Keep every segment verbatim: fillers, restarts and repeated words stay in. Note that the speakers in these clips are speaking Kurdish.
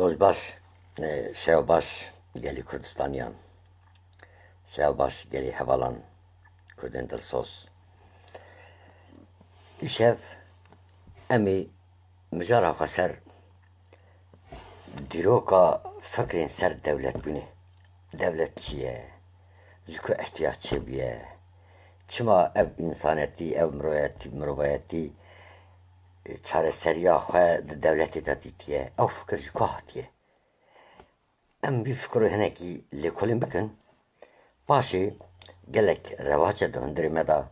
Roj baş, e, şev baş gelî Kurdistaniyan. Şev baş gelî hevalan Kurdên dilsoz. Îşev em ê mijara xwe ser dîroka fikrên ser dewletbûnê. Dewlet çi ye? Ji ku ihtiyac çêbûye? Çima ev însanetî, ev mirovayetî, mirovayetî, e, çareseriya xwe di dewletê de dîtiye? Ew fikir ji ku hatiye? Em vî fikirê hinekî lêkolîn bikin. Paşê gelek rewaç e di hundirê me de,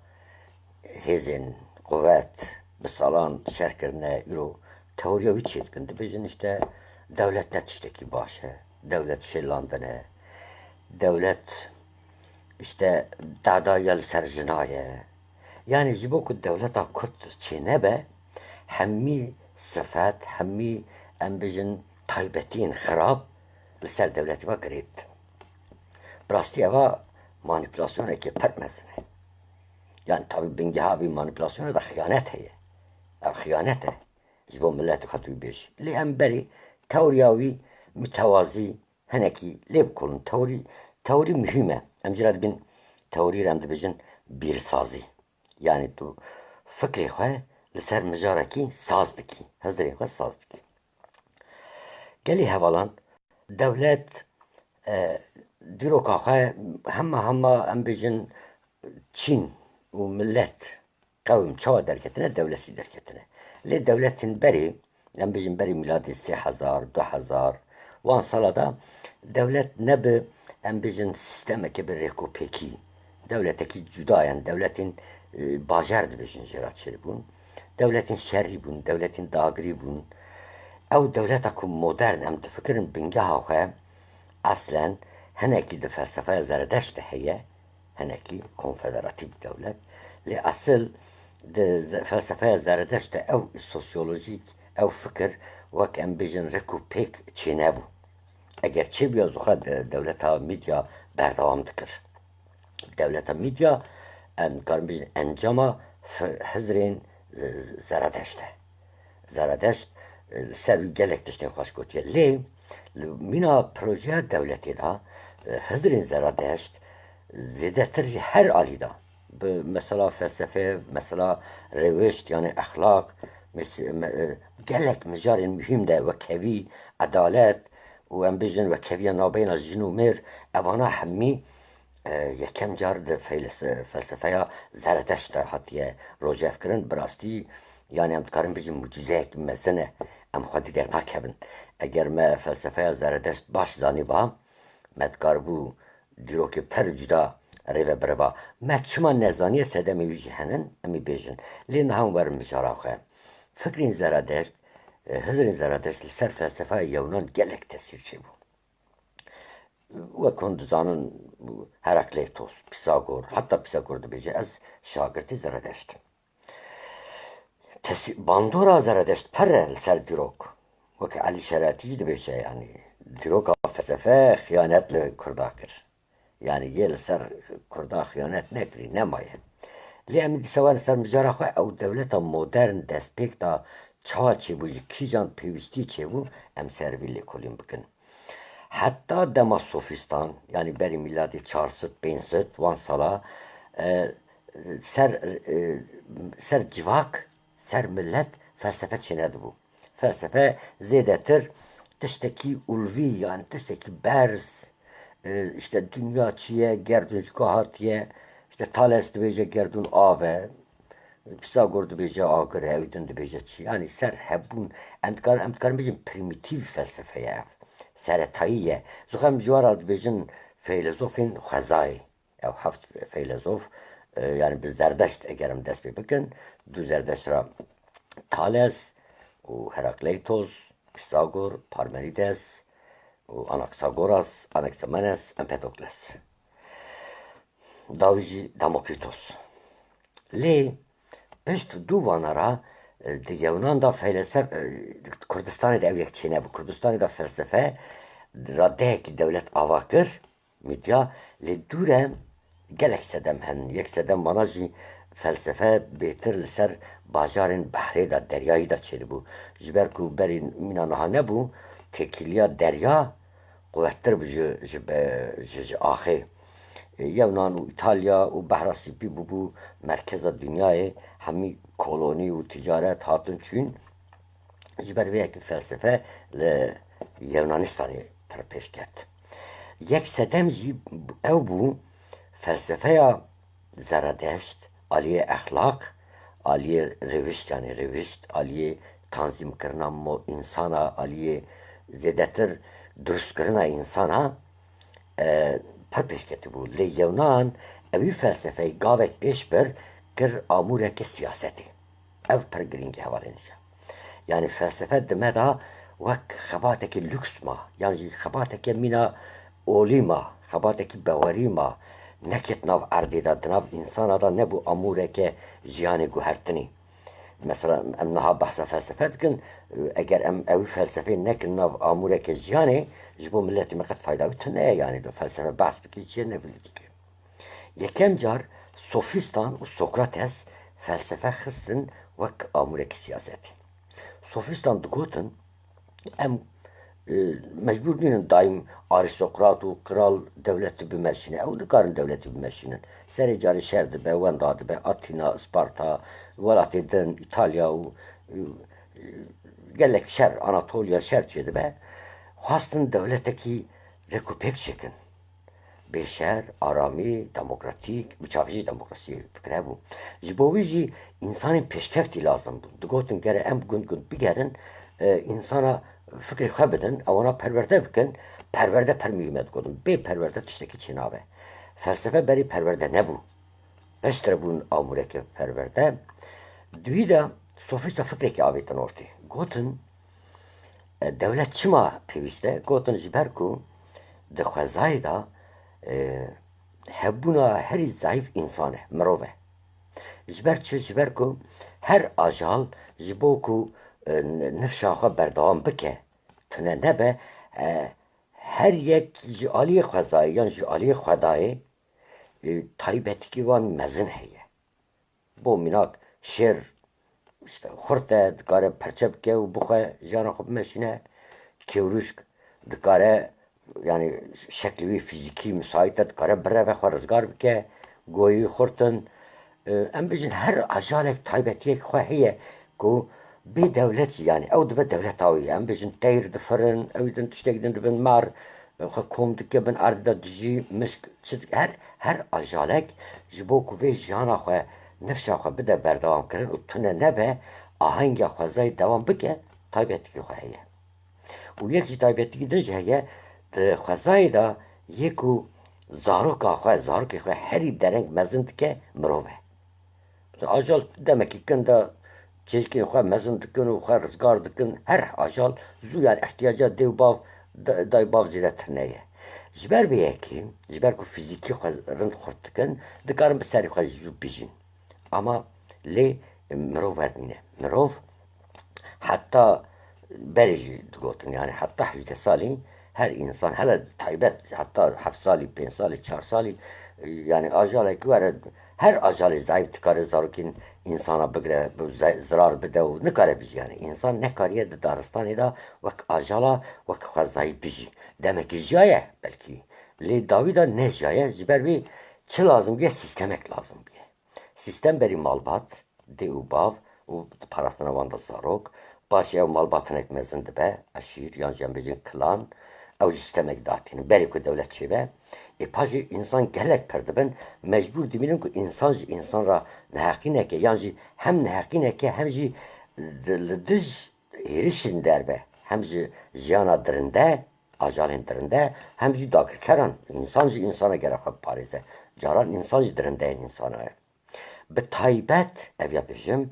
hêzên quwet bi salan şer kirine, îro teoriya wî çêdikin. Dibêjin, işte, dewlet ne tiştekî baş e. Dewlet şêlandin e. Dewlet, işte, dadayiya li ser jina ye. Yanî ji bo ku dewleta Kurd çênebe, hemî sifet, hemî, em bêjin, taybetiyên xirab li ser dewletê ve girêt. Bi rastî eva manîpulasyonekê pir mezin e. Yanî tabî bingeha vî manîpulasyonê de xiyanet heye. Ev xiyanet e ji bo miletê xwe tu bêjî. Lê em berê teoriya wî mitewazî hinekî lê bikolin. Teorî, teorî muhîm e. Em jî re dibin teorî re em dibêjin bîrsazî. Yanî tu fikrê xwe li ser mijarekî saz dikî. Hizirên xwe saz dikî. Gelî hevalan, dewlet, e, dîroka xwe hema hema em bêjin çîn û milet qewim çawa derketine, dewlet jî derketine. Lê dewletên berê, em bêjin berî mîladê sê hezar, du hezar, wan sala de dewlet ne bi, em bêjin, sîstemeke bi rêkopêkî, dewletekî cuda, yanî dewletên, e, bajar dibêjin jê re çêbûn. Dewletên şerî bûn, dewletên dagirî bûn. Ew dewleta ku modern em difikirin bingeha xwe eslen hinekî di felsefeya Zeredeşt de heye, hinekî konfederatîf dewlet. Lê esil di ze-, felsefeya Zeredeşt de ew sosyolojîk, ew fikir wek em bêjin rêk û pêk çênebû. Eger çêbûya zixwe de-, dewleta Mîdya berdewam dikir. Dewleta Mîdya, em dikarin bêjin encama fi-, hizrên, e, Zeredeşt e. Zeredeşt, e, li ser wî gelek tiştên xweş gotiye. Lê li mîna projeya dewletê de, e, hizrên Zeredeşt zêdetir ji her alî de, bi mesela felsefe, mesela rewişt, yanî exlaq, mes-, me-, e, gelek mijarên muhîm de, wekhevî, edalet û em bêjin wekheviya navbeyna jin û mêr, evana hemî, e, yekem car di feylese-, felsefeya Zeredeşt de hatiye rojevkirin. Bi rastî, yanî em dikarin bêjin mucîzeyek mezin e. Em xwedî dernakevin. Eger me felsefeya Zeredeşt baş zanîba, me dikaribû dîrokê pir cuda rê ve biriba. Me çima nezaniye, sedemê wî jî henin, em ê bêjin. Lê niha em werin mijara xwe. Fikrên Zeredeşt, e, hizrên Zeredeşt li ser felsefeya Yewnan gelek tesîr çêbû. Wek hûn dizanin, Herakleitos, Pisagor, heta Pisagor dibêje, ez şagirtê Zeredeşt im. Tesî-, bandora Zeredeşt pir e li ser dîrok. Wek Elî Şeratî jî dibêje, yanî dîroka felsefe xiyanet li Kurda kir. Yanî yê li ser Kurda xiyanet nekirî, nemaye. Lê em ê dîsa werin ser mijara xwe, ew dewleta modern destpêk da çawa çêbû, ji kîjan pêwîstî çêbû, em ser vî lêkolîn bikin. Heta dema sofîstan, yanî berî mîladê çar sed pênc sed, wan sala, e, ser, e, ser civak, ser milet felsefe çênedibû. Felsefe zêdetir tiştekî ulvî, yanî tiştekî berz, e, işte dinya çi ye, gerdûn ji ku hatiye, işte Thales dibêje gerdûn av e, Pisagor dibêje agir e, ew din dibêje çi. Yanî ser hebûn, em dikar-, em dikarin bêjin primîtîf felsefe ye ev. Seretayî ye. Zixwe em ji wan re dibêjin feylezofên xwezayê. Ew heft feylezof, e, yanî bi Zerdeşt eger em dest pê bikin, du Zerdeşt re Thales û Herakleitos, Pisagor, Parmenides û Anaxagoras, Anaximenes, Empedokles. Dawî jî Demokritos. Lê pişt du vana re, e, di Yewnan de feylesef-, e, Kurdistanê de ew yek çênebû. Kurdistanê de felsefe radeyekî dewlet ava kir, Mîdya, lê dû re gelek sedem henin. Yek sedem vana jî felsefe bêtir li ser bajarên behrê de, deryayî de çêdibû. Ji ber ku berî mîna niha nebû, têkiliya derya quwettir bû ji, ji, be- ji, ji axê. E, Yewnan û Îtalya û Behra Sipî bûbû merkeza dinyayê, hemî kolonî û ticaret hatin çûn. Ji ber vê yekê felsefe li Yewnanistanê pir pêş ket. Yek sedem jî ew bû, felsefeya Zeradeşt, aliyê exlaq, aliyê rêwişt, yanî rêwişt, aliyê tanzîmkirina mo-, însana, aliyê zêdetir durustkirina însana, e, pir pêşketî bû. Lê Yewnan ewî felsefeyê gavek pêş bir kir amûreke siyasetê. Ev pir girîng e hevalên hêja. Yanî felsefe di me de wek xebatekî lûks ma, yan jî xebateke mîna olî ma, xebatekî bewerî ma, neket nav erdê de, di nav însana de nebû amûreke jiyanê guhertinê. Mesela em niha behsa felsefe dikin, eger em ewî felsefeyê nekin nav amûreke jiyanê, ji bo miletê me qet fayda wî tune ye, yanî di felsefe behs bikî çi ye, ne bilî dike. Yekem car sofîstan û Sokrates felsefe xistin wek amûrek siyasetê. Sofîstan digotin, em, e, mecbûr nînin daîm arîstokrat û qral dewletî bimeşîne. Ew dikarin dewletî bimeşînin. Serê carê şer dibe, wenda dibe, Atîna, Sparta, welatê din, Îtalya û, e, gelek şer, Anatolya şer çêdibe. Xwestin dewletekî rêkûpêk çêkin. Bê şer, aramî, demokratîk, bi çaxî jî demokrasiyê fikre bû. Ji bo wî jî însanên pêşkeftî lazim bûn. Digotin gere em gund gund bigerin, e, însana fikrê xwe bidin, ewana perwerde bikin, perwerde pir muhîm e digotin. Bê perwerde tiştekî çênabe. Felsefe berî perwerde nebû. Piştre bûn amûreke perwerde. Di wî de sofîsta fikrekî avêtin ortê. Gotin, E, dewlet çima pêwîst e? Gotin, ji ber ku di xwezayê de, e, hebûna herî zayîf însan e, mirov e. Ji ber çi? Ji ber ku her ajal ji bo ku, e, n-, nifşa xwe berdewam bike, tune nebe, e, her yek ji aliyê xwezayê yan ji aliyê xwedayê, e, taybetîkî wan mezin heye. Bo mînak şêr, işte, xurt e, dikare perçe bike û bixwe, jiyana xwe bimeşîne. Kêwrûşk dikare, yani şeklê wî fîzîkî misait e, dikare bireve xwe rizgar bike. Goyî xurt in. E, em bijin her ajalek taybetiyek xwe heye ku bê dewlet jî, yani ew dibe dewleta wî. Em bijin teyr difirin, ew din tiştek din dibin mar, xwe kom dike bin erdê de dijî, mişk, çi dike, her, her ajalek ji bo ku vê jiyana xwe, nifşa xwe bide berdewamkirin û tune nebe, ahenga xwezayê dewam bike, taybetîkî xwe heye. Û yek ji taybetîkî din jî heye, di xwezayê de yê ku zaroka xwe, zarokê xwe herî dereng mezin dike, mirov e. Ajal demekî kin de çêjikên xwe mezin dikin û xwe rizgar dikin. Her ajal zû, yani, ihtiyaca dê û bav, da-, dayê bav zêde tune ye. Ji ber vê yekê, ji ber ku fîzîkî xwe rind xurt dikin, dikarin bi serê xwe jî zû bijîn. Ama lê mirov wer nîne. Mirov heta berê jî digotin, yani heta hejdeh salî her însan, hele taybet heta heft salî, pênc salî, çar salî, yani ajalekî were, her ajalê zayîf dikare zarokên însana bigire, bi ze-, zirar bide û nikare bijî. Yani însan nekariye di daristanê de wek ajala, wek xwezayî bijî. Demekî jiyaye belkî, lê dawî de nejiyaye, ji ber vê çi lazim bûye? Sîstemek lazim bûye. Sîstem berî malbat, dê û bav û parastina wan de zarok, paşê ew malbat hinek mezin dibe, eşîr yan jî em bêjin klan, ew jî sîstemek datînin. Berê ku dewlet çêbe, ê paşê însan gelek pir dibin, mecbûr dibînin ku însan ji însan re neheqî neke, yan jî hem neheqî neke, hem jî di-, li dij hêrişên derve, hem ji jiyana dirinde, ajalên dirinde, hem jî dagirkeran. Însan ji însana gere xwe biparêze. Caran însan jî dirindeyên însana ye. Bi taybet, ev ya bêjim,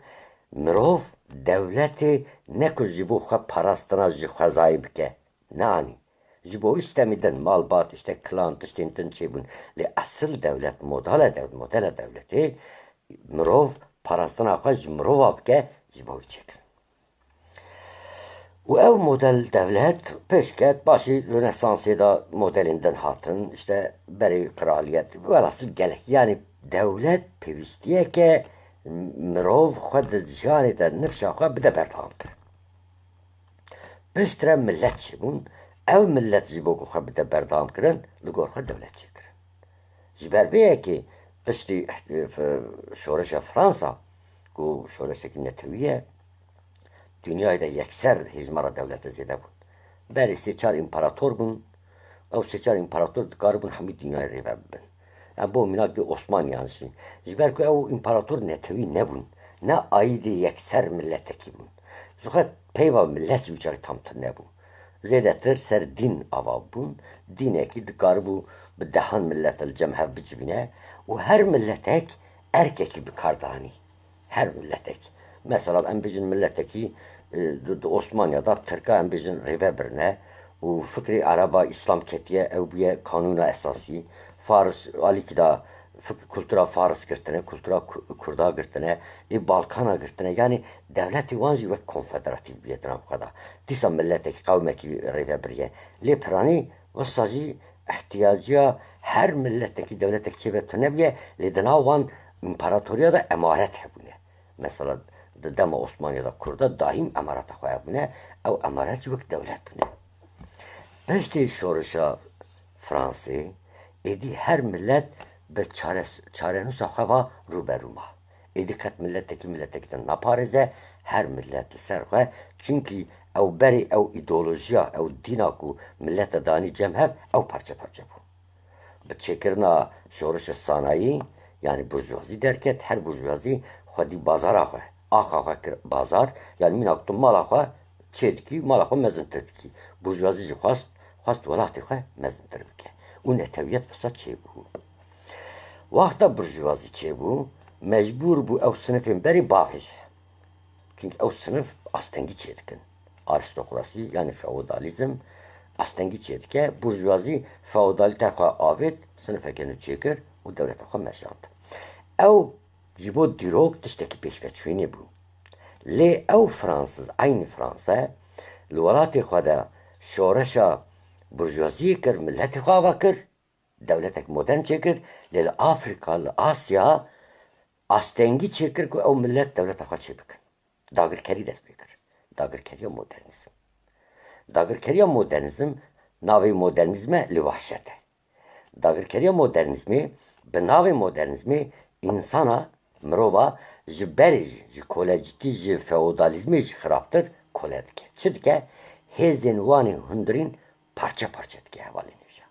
mirov dewletê ne ku ji bo xwe parastina ji xwezayê bike, neanî. Ji bo wî stemî din, malbat, işte, klan, tiştên din çêbûn. Lê esil dewlet, modala dew-, modela dewletê, mirov parastina xwe ji mirova bike, ji bo wî çêkirin. Û ew model dewlet pêş ket, paşî Rönesansê de modelên din hatin, işte berê kraliyet, welhasil gelek. Yani dewlet pêwîstiyeke mirov xwe di jiyanê de nifşa xwe bide berdewam kir. Piştre millet çêbûn, ew millet ji bo ku xwe bide berdewam kirin, li gor xwe dewlet çêkirin. Ji ber vê yekê piştî, eh, f-, şoreşa Fransa, ku şoreşekî netewî ye, dinyayê de yekser hêjmara dewlete zêde bûn. Berê sê çar împarator bûn, ew sê çar împarator dikaribûn hemî dinyayê rêve bibin. Em bo mînak bê Osmaniyan jî. Ji ber ku ew împarator netewî nebûn, ne aîdê yekser miletekî bûn. Ji xwe peyva milet jî wî çaxê tam tune bû. Zêdetir ser dîn ava bûn. Dînekî dikaribû bi dehan milet li cem hev bicivîne û her miletek erkekî bi kar danî. Her miletek. Mesela em bêjin miletekî, e, di, di Osmaniya de Tirka em bêjin rêve birine û fikrê Ereba Îslam ketiye, ew bûye kanûna esasî. Faris, alîkî de fik-, kultura Faris girtine, kultura Ku-, Kurda girtine, ê Balkana girtine. Yanî dewletê wan jî wek konfederatîf bûye di nav xwe de. Dîsa miletekî, qewmekî rêve biriye. Lê piranî wisa jî ihtiyaciya her miletekî dewletek çêbe tune bûye, lê di nav wan împaratoriya de emaret hebûne. Mesela di dema Osmaniya de Kurda daîm emareta xwe hebûne, ew emaret jî wek dewlet bûne. Piştî şoreşa Fransê, êdî her milet bi çares-, çarenûsa xwe va rûberû ma. Êdî qet miletekî miletekî din naparêze, her milet li ser xwe, çunkî ew berê ew îdeolojiya, ew dîna ku milete danî cem hev, ew parçe parçe bû. Bi çêkirina şoreşa sanayî, yanî burjuvazî derket, her burjuvazî xwedî bazara xwe, axa xwe kir bazar, yanî mînak tu mala xwe çê dikî, mala xwe mezintir dikî. Burjuvazî jî xwest, xwest welatê xwe mezintir bike. Û netewiyet wisa çêbû. Wexta burjuvazî çêbû, mecbûr bû ew sinifên berê bavêje. Çunkî ew sinif astengî çêdikin. Arîstokrasî, yanî feodalîzm, astengî çêdike. Burjuvazî feodalîteya xwe avêt, sinifeke nû çêkir û dewleta xwe meşand. Ew ji bo dîrok tiştekî pêşveçûnê bû. Lê ew Fransiz, eynî Franse, li welatê xwe de şoreşa burjuvaziyê kir, miletê xwe ava kir, dewletek modern çêkir, lê li Afrîka, li Asya astengî çêkir ku ew milet dewleta xwe çêbikin. Dagirkerî dest pê kir. Dagirkeriya modernîzm. Dagirkeriya modernîzm navê modernîzme li wehşet e. Dagirkeriya modernîzmê bi navê modernîzmê însana, mirova ji berê jî, ji kolecîtî, ji feodalîzmê jî xirabtir kole dike. Çi dike? Hêzên wan ê hundirîn parçe parçe dike, hevalên hêja.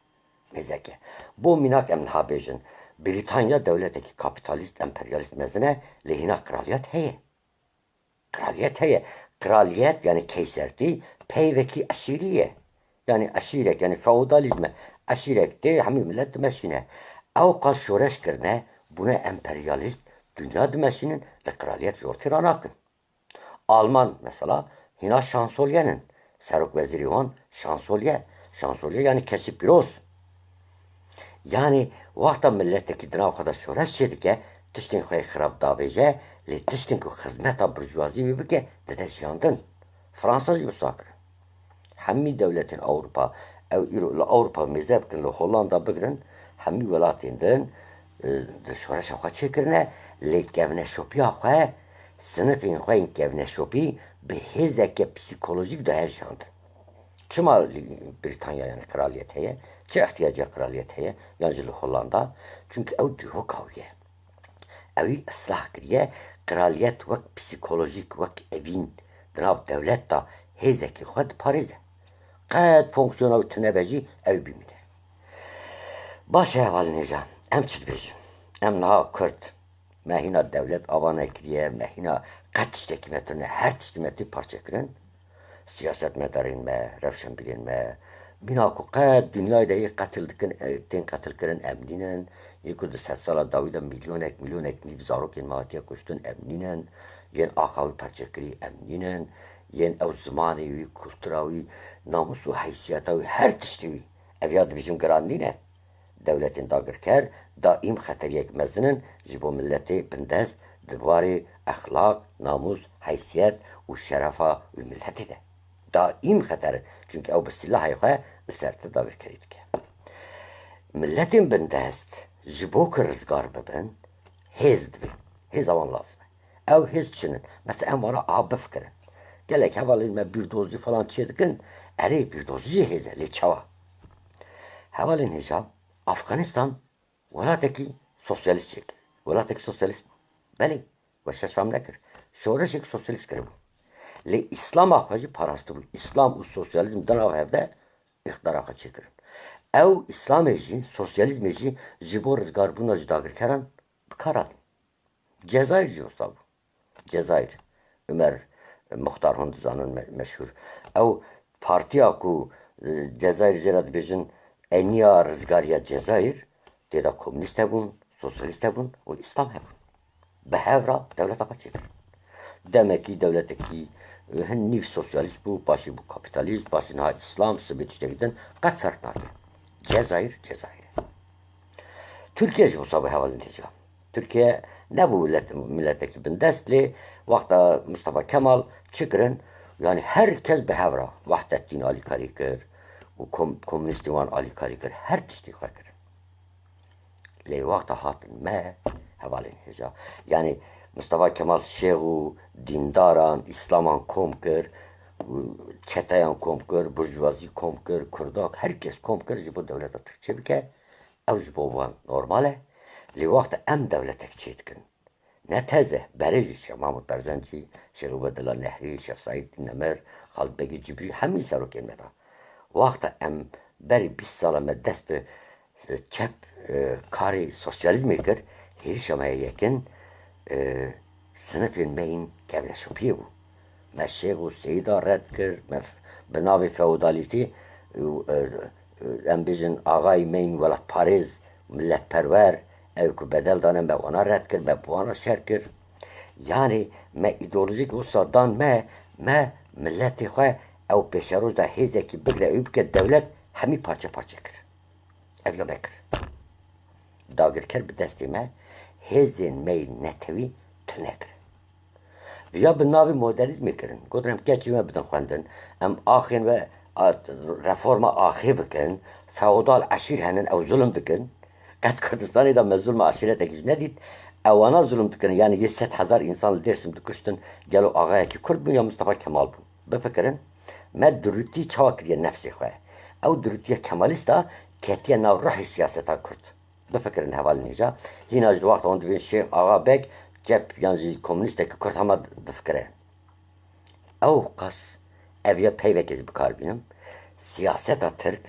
Mêzeke. Bo mînak em niha bêjin, Brîtanya dewletekî kapîtalîst, emperyalîst mezin e, lê hîna qiraliyet heye. Qiraliyet heye. Qiraliyet, yanî keysertî, peyvekî eşîrî ye. Yanî eşîrek, yanî feodalîzm e. Eşîrek tê, hemî milet dimeşîne. Ew qas şoreş kirine, bûne emperyalîst, dinya dimeşînin, li qiraliyet jortî ranakin. Alman mesela hîna şansolyen in. Serokwezîrê wan şansolye. Şansolye yanî kesî pîroz. Yanî wexta miletekî di nav xwe de şoreş çêdike, tiştên xwe yê xirab davêje, lê tiştên ku xizmeta burjuvazî wî bike, dide jiyandin. Fransa jî wisa kirin. Hemî dewletên Ewropa, ew îro li Ewropa mêze bikin, li Hollanda bigirin, hemî welatên din, e, di şoreşa xwe çêkirine, lê kevneşopiya xwe, sinifên xwe yên kevneşopî bi hêzeke psîkolojîk daye jiyandin. Çima li Brîtanya, yanî, qiraliyet heye? Çi ihtiyaciya qiraliyet heye? Yan jî li Hollanda? Çunkî ew dîroka wî ye. Ewî islah kiriye, qiraliyet wek psîkolojîk, wek evîn di nav dewlet de hêzekî xwe diparêze. Qet fonksiyona wî tune be jî ew bimîne. Baş e hevalên hêja, em çi dibêjin? Em niha Kurd, me hîna dewlet ava nekiriye, me hîna qet tiştekî me tune, her tiştî me tê parçekirin. Siyasetmedarên me, rewşenbîrên me, bîna ku qet dinyayê de yê qetil dikin, e, tên qetilkirin, em nînin. Yê ku di sedsala dawî de milyonek, milyonek nîv zarokên me hatiye kuştin, em nînin. Yên axa wî parçekirî, em nînin. Yên ew zimanê wî, kultura wî, namûs û heysiyeta wî, her tiştê wî, ev ya dibêjim giran nîne. Dewletên dagirker daîm xeteriyek mezin in ji bo miletê bindest di warê exlaq, namûs, heysiyet û şerefa wî miletê de. Daîm xeter in, çunkî ew bi silahê xwe li ser te dagirkerî dike. Miletên bindest ji bo ku rizgar bibin, hêz divê. Hêza wan lazim e. Ew hêz çi ne? Mesela em wana a bifikirin. Gelek hevalên me bîrdozî falan çê dikin, erê bîrdozî jî hêz e, lê çawa? Hevalên hêja, Afganistan welatekî sosyalîst çêkir. Welatekî sosyalîst bû. Belê, we şeş fam nekir. Şoreşek sosyalîst kiribû. Lê Îslama xwe jî parastibû. Îslam û sosyalîzm di nav hev de îqtidara xwe çêkirin. Ew Îslamê jî, sosyalîzmê jî ji bo rizgarbûna ji dagirkeran bi kar anî. Cezayir jî wisa bû. Cezayir. Umer Muxtar hûn dizanin me-, meşhûr. Ew partiya ku, e, Cezayir jê re dibêjin Eniya Rizgariya Cezayir, tê de komûnîst hebûn, sosyalîst hebûn û Îslam hebûn. Bi hev re dewleta xwe çêkirin. Demekî dewletekî, e, hin nîv sosyalîst bû, paşê bû kapîtalîst, paşê niha Îslam, sibê tiştekî din, qet ferq nake. Cezayir, Cezayir e. Tirkiye jî wisa bû hevalên hêja. Tirkiye nebû milet-, miletekî bindest, lê wexta Mustafa Kemal çi kirin? Yanî her kes bi hev re Wahdettîn alîkarî kir û kom-, komûnîstên wan alîkarî kir. Her tiştî xwe kir. Lê wexta hatin me, hevalên hêja, yanî Mustafa Kemal şêx û dîndaran, îslaman kom kir, û çeteyan kom kir, burjuvazî kom kir, kurdak, her kes kom kir ji bo dewleta Tirk çêbike. Ew ji bo wan normal e. Lê wexta em dewletek çêdikin, ne teze, berê jî Şêx Mahmûd Berzencî, Şêx Ubedullah Nehrî, Şêx Seîd Nemir, Xalid Begî Cibrî, hemî serokên me de. Wexta em berî bîst sala me dest bi çep, e, karê sosyalîzmê kir, hêrişa me ya yekin, e, sinifên me yên kevneşopiyê bû. Me şêx û seyîda red kir, me f-, bi navê feodalîtî û, e, e, em bêjin axayî me yên welatparêz, miletperwer, ew ku bedel dane, me wana red kir, me bi wana şer kir. Yanî me îdeolojîk wisa dan me, me miletê xwe ew pêşeroj da hêzekî bigre, ew bike dewlet, hemî parçe parçe kir. Ev ya me kir. Dagirker bi destê me hêzên me yên netewî tune kir. Viya bi navê modernîzmê kirin. Gotin em keçî me bidin xwendin. Em axên we a-, reforma axê bikin. Feodal eşîr henin, ew zulm dikin. Qet Kurdistanê de me zulma eşîretekî jî nedît. Ewana zulm dikin. Yanî yê sed hezar însan li Dêrsim dikuştin. Gelo axayekî Kurd bû ya Mustafa Kemal bû? Bifikirin, me durûtî çawa kiriye nefsê xwe? Ew durûtiya kemalîsta ketiye nav ruhê siyaseta Kurd. Bifikirin hevalên hêja, hîna ji wexta hûn dibên Şêx Axa Beg cep yan jî komûnîstekî Kurd hema difikire. Ew qas ev ya peyvekê ez bi kar bînim. Siyaseta Tirk,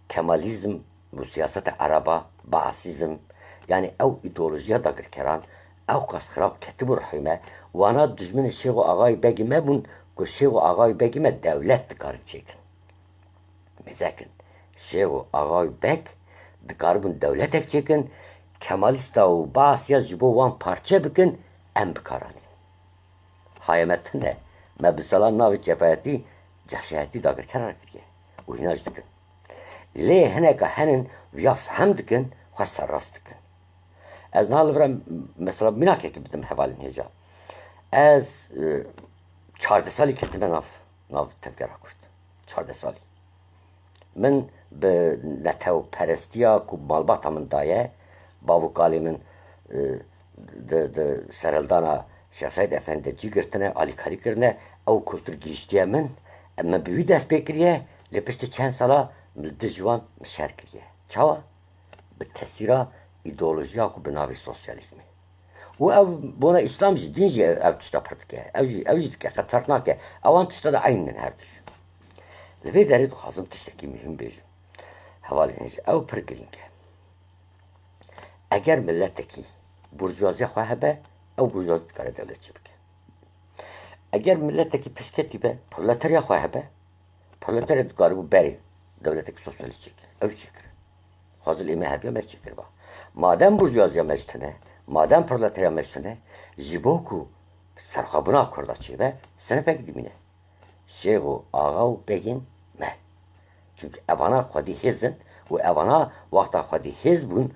kemalîzm û siyaseta Ereba, baasîzm, yanî ew îdeolojiya dagirkeran, ew qas xirab ketibû ruhê me, wana dijminê Şêx û Axayî Begî me bûn ku Şêx û Axayî Begî me dewlet dikarin çêkin. Mêzekin, Şêx û Axayî Beg dikaribûn dewletek çêkin, kemalîsta û baasiya ji bo wan parçe bikin, em bi kar anîn. Haye me tune, me bi salan navê çepayetî, cehşayetî dagirkeran kiriye û hîna jî dikin. Lê hineka henin viya fehm dikin, xwe serrast dikin. Ez niha li vir e mesela mînakekî bidim hevalên hêja. Ez, e, çardeh salî ketime nav, nav tevgera Kurd. Çardeh salî. Min bi netewperestiya ku malbata min daye, bav û kalê min, e, di, di serhildana Şêx Seîd Efendî de cî girtine, alîkarî kirine, ew kultur gihîştiye min, min bi wî dest pê kiriye, lê piştî çend sala min li dijî wan min şer kiriye. Çawa? Bi tesîra îdeolojiya ku bi navê sosyalîzmê. Û ev bona Îslam jî, dîn jî ev, ev tişta pir dike. Ew jî, ew jî dike, qet ferq nake. Ewan tişta de eyn in her du jî. Li vê derê dixwazim tiştekî muhîm bêjim. Hevalên hêja, ew pir girîng e. Eger miletekî burjuwaziya xwe hebe, ew burjuwazî dikare dewlet çêbike. Eger miletekî pişketî be, proletarya xwe hebe, proletarya dikaribû berê dewletekî sosyalîst çêkir. Ew çêkir. Xwazil ê me hebiya me çêkiriba. Madem burjuwaziya me ji tune, madem proletarya me ji tune, ji bo ku serxwebûna Kurda çêbe, sinifek dimîne. Şêx û axa û begên me. Çimkî evana xwedî hêz in û evana wexta xwedî hêz bûn,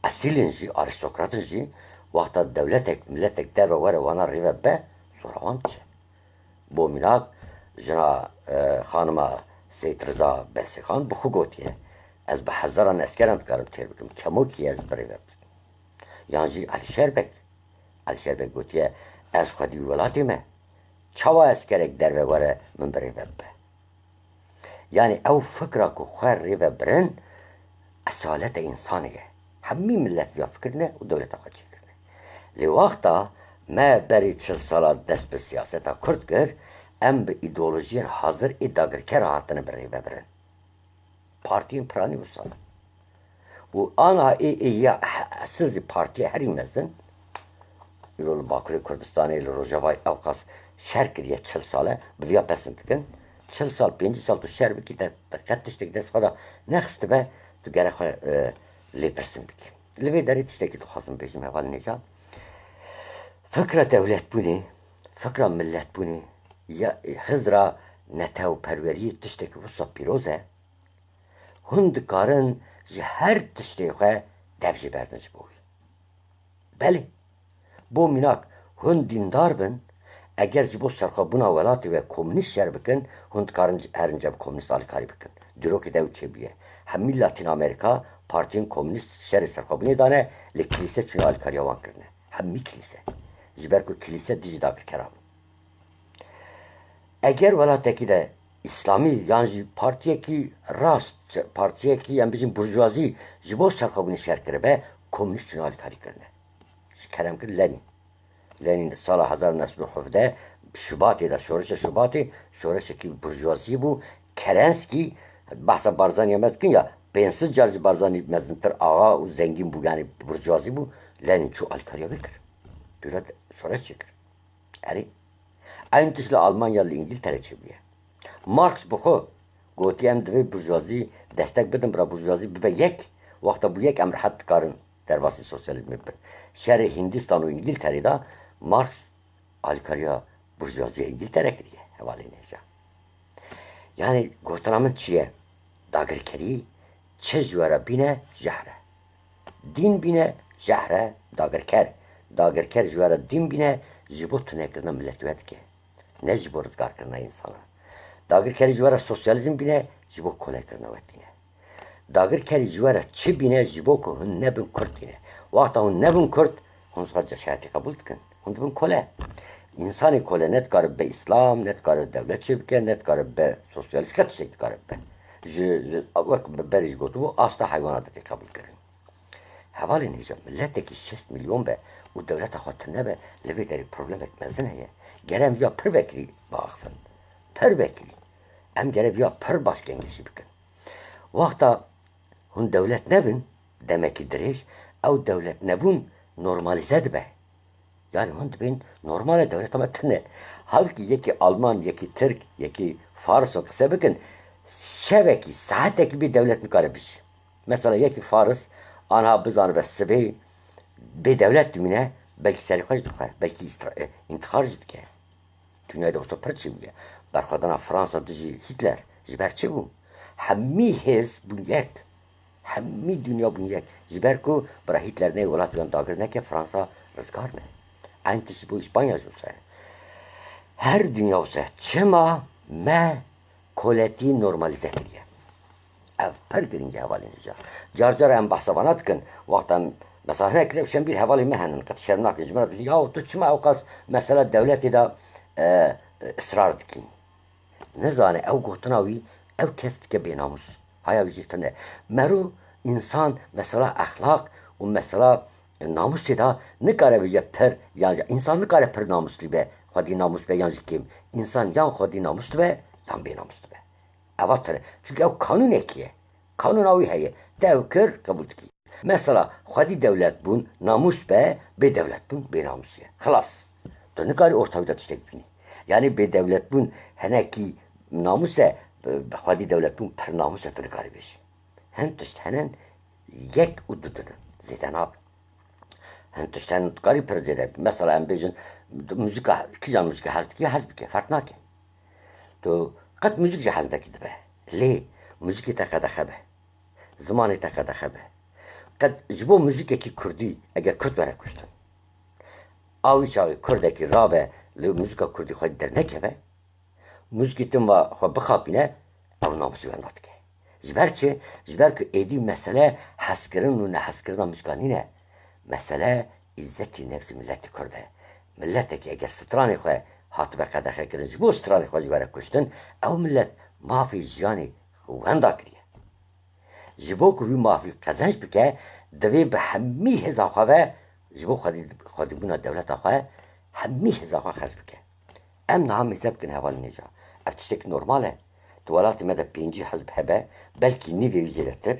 esîlên jî, arîstokratin jî, wexta dewletek, miletek derve were wana rêve be, zora wan diçe. Bo mînak, jina, e, xanima Seyîd Riza Behsîxan bi xwe gotiye, ez bi hezaran eskeran dikarim têr bikim, kemokî ez bi rêve bidim. Yan jî Elîşer Beg. Elîşer Beg gotiye, ez xwedî welatê me, Çawa eskerek derve were min bi rê ve bibe? Yanî ew fikra ku xwe rê ve birin, esaleta însanê ye. Hemî millet viya fikirine û dewleta xwe çêkirine. Lê wexta me berî çil sala dest bi siyaseta Kurd kir, em bi îdeolojiyên hazir ê dagirker hatine bi rê ve birin. Partiyên piranî wisa ne. Û aniha ê, ê ya he-, esil zî partiya herî mezin, îro li Bakurê Kurdistanê, li Rojavayê ewqas şer kiriye çil sal e, bi viya pesnd dikin. Çil sal, pêncî sal tu şer bikî, te, te qet tiştek dest xwe de nexistibe, tu gere xwe, e, lêpirsîn bikî. Li vê derê tiştekî dixwazim bêjim hevalên hêja. Fikra dewletbûnê, fikra milletbûnê, ya, hizra netewperweriyê tiştekî wisa pîroz e. Hûn dikarin ji her tiştê xwe dev jê berdin ji bo wî. Belê, bo mînak, hûn dîndar bin, eger ji bo serxwebûna welatê we komûnîst şer bikin, hûn dikarin herin cem komûnîst alîkarî bikin. Dîrokê de ew çêbûye. Hemî Latîn Amerîka partiyên komûnîst şerê serxwebûnê dane, lê kilîse çûne alîkariya wan kirine. Hemî kilîse. Ji ber ku kilîse dijî dagirkeran bû. Eger welatekî de îslamî yan jî partiyekî rast, partiyekî, em bijin burjwazî ji bo serxwebûnê şer kiribe, komûnîst çûne alîkarî kirine. Ji kerem kir Lenîn. Lenîn sala hezar neh sed û hevdeh Şubatê de, şoreşa Şubatê, şoreşekî burjwazî bû. Kerenskî, behsa Barzanî ya me dikin ya, pênc sed car ji Barzanî mezintir axa û zengîn bû, yanî burjwazî bû. Lenîn çû alîkariya wê kir. Pîroz şoreş çêkir. Erê. Eyn tişt li Almanya, li Îngiltere çêbûye. Marx bi xwe gotî, em divê burjwazî destek bidin, bira burjwazî bibe yek. Wexta bû yek, em rehet dikarin derbasî sosyalîzmê bibin. Şerê Hindistan û Îngilterê de Marx alîkariya burjwaziya Îngiltere kiriye, hevalên hêja. Yanî gotina min çi ye? Dagirkerî çi ji we re bîne, jehr e. Dîn bîne, jehr e, dagirker. Dagirker ji we re dîn bîne, ji bo tunekirina miletê we dike. Ne ji bo rizgarkirina însana. Dagirkerî ji we re sosyalîzm bîne, ji bo kolekirina we tîne. Dagirkerî ji we re çi bîne, ji bo ku hûn nebin Kurd tîne. Wexta hûn nebin Kurd, hûn xwe ceşayetî qebûl dikin. Hûn dibin kole. Însanê kole ne dikare be îslam, ne dikare dewlet çêbike, ne dikare be sosyalîst, qet tiştek dikare be. Ji, ji, wek berî jî gotibû, asta heywanatê tê qebûlkirin. Hevalên hêja, miletekî şêst milyon be û dewleta xwe tune be, li vê derê problemek mezin heye. Gere em viya pir vekirî biaxivin. Pir vekirî. Em gere viya pir baş gengeşî bikin. Wexta hûn dewlet nebin, demekî dirêj, ew dewlet nebûn normalîze dibe. Yanî hûn dibên normal e, dewleta me tune. Halkî yekî Alman, yekî Tirk, yekî Faris qise bikin, şevekî, saetekî bê dewlet nikare bijî. Mesela yekî Faris aniha bizanibe sibê bê dewlet dimîne, belkî serê xwe jî dixwe, belkî îstra-, e, întixar jî dike. Dinyayê de wisa pir çêbûye. Berxwedana Fransa dijî Hîtler ji ber çi bû? Hemî hêz bûn yek. Hemî dinya bûn yek. Ji ber ku bira Hîtler neyê welatê wan dagir neke, Fransa rizgar be. Eyn tişt ji bo Îspanya jî wisa ye. Her dinya wisa ye. Çima me koletî normalîze kiriye? Ev pir girîng e hevalên hêja. Car car em behsa vana dikin. Wexta em mesela hinek kirevşen bîr hevalên me henin, qet şerm nakin ji me re dibêjin, "Yaw tu çima ewqas mesela dewletê de, e, israr dikî?" Nizane ew gotina wî, ew kes dike bênamûs. Haya wî jî tune. Mero însan mesela exlaq û mesela namûsê de nikare bêje pir, yan jî însan nikare pir namûslî be, xwedî namûs be yan jî kêm. Însan yan xwedî namûs dibe, yan bênamûs dibe. Eva tune. Çunke ew kanûnekî ye. Kanûna wî heye. Te ew kir, qebûl dikî. Mesela, xwedî dewlet bûn, namûs be, bê dewlet bûn, bê namûs ye. Xilas. Tu nikarî orta wî de tiştek bînî. Yanî bê dewlet bûn hinekî namûs e, bi, bi xwedî dewlet bûn pir namûs e, tu nikarî bêjî. Hin tişt hene yek û du din in. Zêde nabe. Hin tişt hene dikarî pir zêde bî. Mesela em bêjin, muzîka, kîjan muzîka hez dikî, hez bike, ferq nake. Tu qet muzîk jî hez nekî dibe. Lê muzîkê te qedexe be. Zimanê te qedexe be. Qet ji bo muzîkekî kurdî, eger kurd were kuştin, a wî çaxê kurdekî rabe li muzîka kurdî xwe dernekeve, muzîkê din ve xwe bixapîne, ew namûsê wenda dike. Ji ber çi? Ji ber ku êdî mesele hezkirin û nehezkirina muzîka nîne. Mesele îzzetî nefsî miletê kurd e. Miletekî eger stranê xwe hatibe qedexekirin, ji bo stranê xwe jî were kuştin, ew milet mafê jiyanê wenda kiriye. Ji bo ku wî mafî qezenc bike, divê bi hemî hêza xwe ve, ji bo xwedî-, xwedîbûna dewleta xwe, hemî hêza xwe xerc bike. Em niha mêze bikin hevalên hêja. Ev tiştek normal e. Di welatê me de pêncî hizb hebe, belkî nîvê wî zêdetir.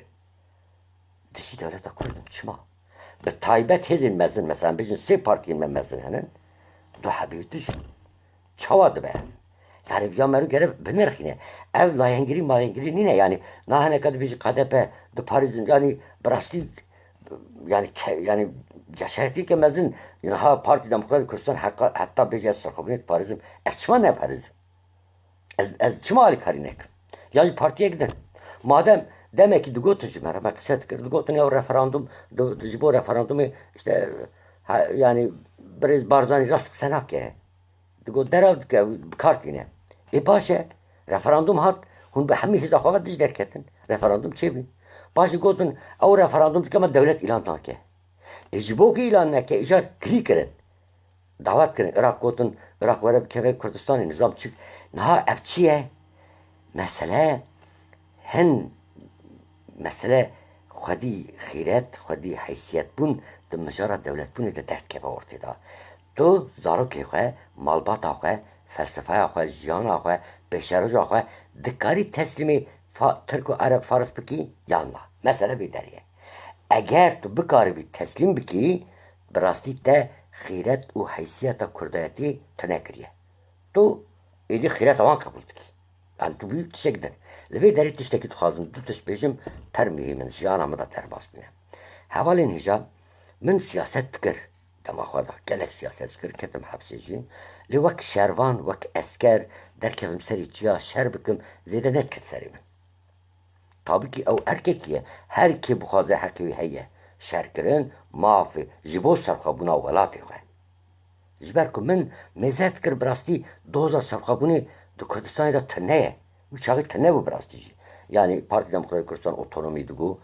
Dijî dewleta Kurd in. Çima? Bi taybet hêzên mezin, mesela, em bêjin sê partiyên me mezin henin, du hebê wî dijîn. Çawa dibe ev? Yani, viya mero gere binirxîne. Ev layengirî malengirî nîne. Yani, na hineka dibêjî K D P diparêzin. Yani, bi rastî, yani, ke-, yani, cesaretîke mezin, niha Partî Demokratîk Kurdistan heta, heta bêje ez serxwebûnê diparêzim. Ez çima neparêzim? Ez, ez çima alîkarî nekim? Ya jî partiyek din. Madem demekî digotin ji me re, me qise dikir, digotin ya referandum, di, di, ji bo referandumê işte, ha, yani birêz Barzanî rast qise nake. Digot derav dike, bi kar tîne. Ê baş e, referandum hat, hûn bi hemî hêza xwe ve dij derketin. Referandum çêbî. Paşê gotin, ew referandum dike me dewlet îlan nake. Ê ji bo ku îlan neke, îcar kirî kirin. Dawet kirin, Iraq gotin, Iraq were bikeve Kurdistanê, nizam çi? Niha ev çi ye? Mesele hin, mesele xwedî xîret, xwedî heysiyetbûn di mijara dewletbûnê de derdikeve ortê de. Tu zarokê xwe, malbata xwe, felsefeya xwe, jiyana xwe, pêşeroja xwe dikarî teslîmê fa-, Tirk û Ereb Faris bikî yan na? Mesele vê derê ye. Eger tu bikaribî teslîm bikî, bi rastî te xîret û heysiyeta kurdayetî tune kiriye. Tu êdî xîreta wan qebûl dikî. Yani tu bûyî tiştek din. Li vê derê tiştekî dixwazim du tişt bêjim, per muhîm in, jiyana min de derbas bûne. Hevalên hêja, min siyaset dikir dema xwe de. Gelek siyaset dikir, ketim hepsê jî. Lê wek şervan, wek esker, derkevim serê çiya şer bikim, zêde nediket serê min. Tabî kî ew erkekî ye. Her kê bixwaze heqê wî heye. Şerkirin, mafê ji bo serxwebûna welatê xwe. Ji ber ku min mêze dikir, bi rastî doza serxwebûnê di Kurdistanê de tune ye. Wî çaxî tune bû bi rastî jî. Yanî Partî Demokratîk Kurdistan otonomî digo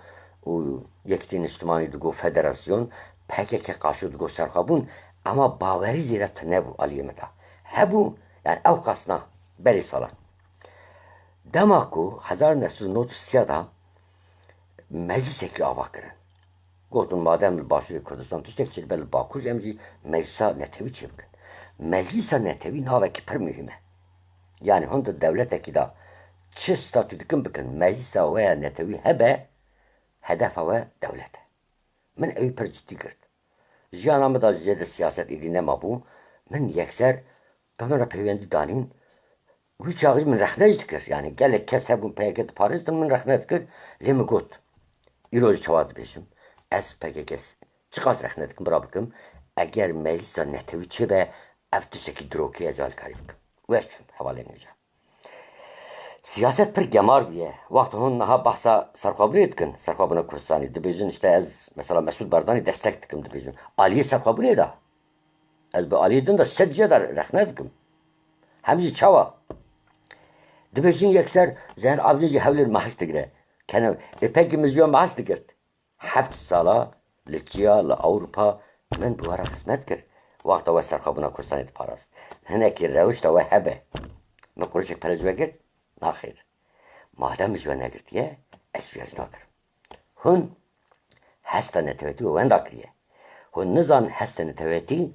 û Yekîtî Niştimanî digo, federasyon, P K K qaşo digo serxwebûn, ema bawerî zêde tune bû aliyê min de. Hebû, yani ew qas na, berê salan. Dema ku hezar neh sed û nod û sê de meclîsekî ava kirin. Gotin, madem li Başûrê Kurdistan tiştek çêdibe, li Bakur jî em jî meclîsa netewî çêbikin. Meclîsa netewî navekî pir muhîm e. Yani hûn di dewletekî de çi statû dikin bikin, meclîsa we ya netewî hebe, hedefa we dewlet e. Min ewî pir cidî girt. Jiyana min de jê de siyaset êdî nemabû. Min yekser bi min re peywendî danîn. Wî çaxî min rexne jî dikir. Yani gelek kes hebûn P K K diparêztin, min rexne dikir. Lê min got, îro jî çawa dibêjim? Ez P K K çiqas rexne dikim, bira bikim. Eger meclîsa netewî çêbe, ev tiştekî dirokî, ez alîkarî bikim. Û ez çûm, hevalên hêja. Siyaset pir gemar bûye. Wexta hûn niha behsa serxwebûnê dikin, serxwebûna Kurdistanê, dibêjin, işte, ez, mesela, Mesûd Barzanî destek dikim, dibêjin. Aliyê serxwebûnê de. Ez bi aliyê din de sed cih de rexne dikim. Hem jî çawa? Dibêjin yekser Zeyn Abidîn jî hewlêr maaş digire. Kene, ê pekî min ji we maaş digirt. Heft sala li çiya, li Ewropa min bi we re xizmet kir. Wexta we serxwebûna Kurdistanê diparast. Hinekî rewişta we hebe. Min qurişek pere ji we girt? Naxêr. Madem min ji we negirtiye, ez ji we ji nakirim. Hûn hesta netewetî we wenda kiriye. Hûn nizanin hesta netewetî,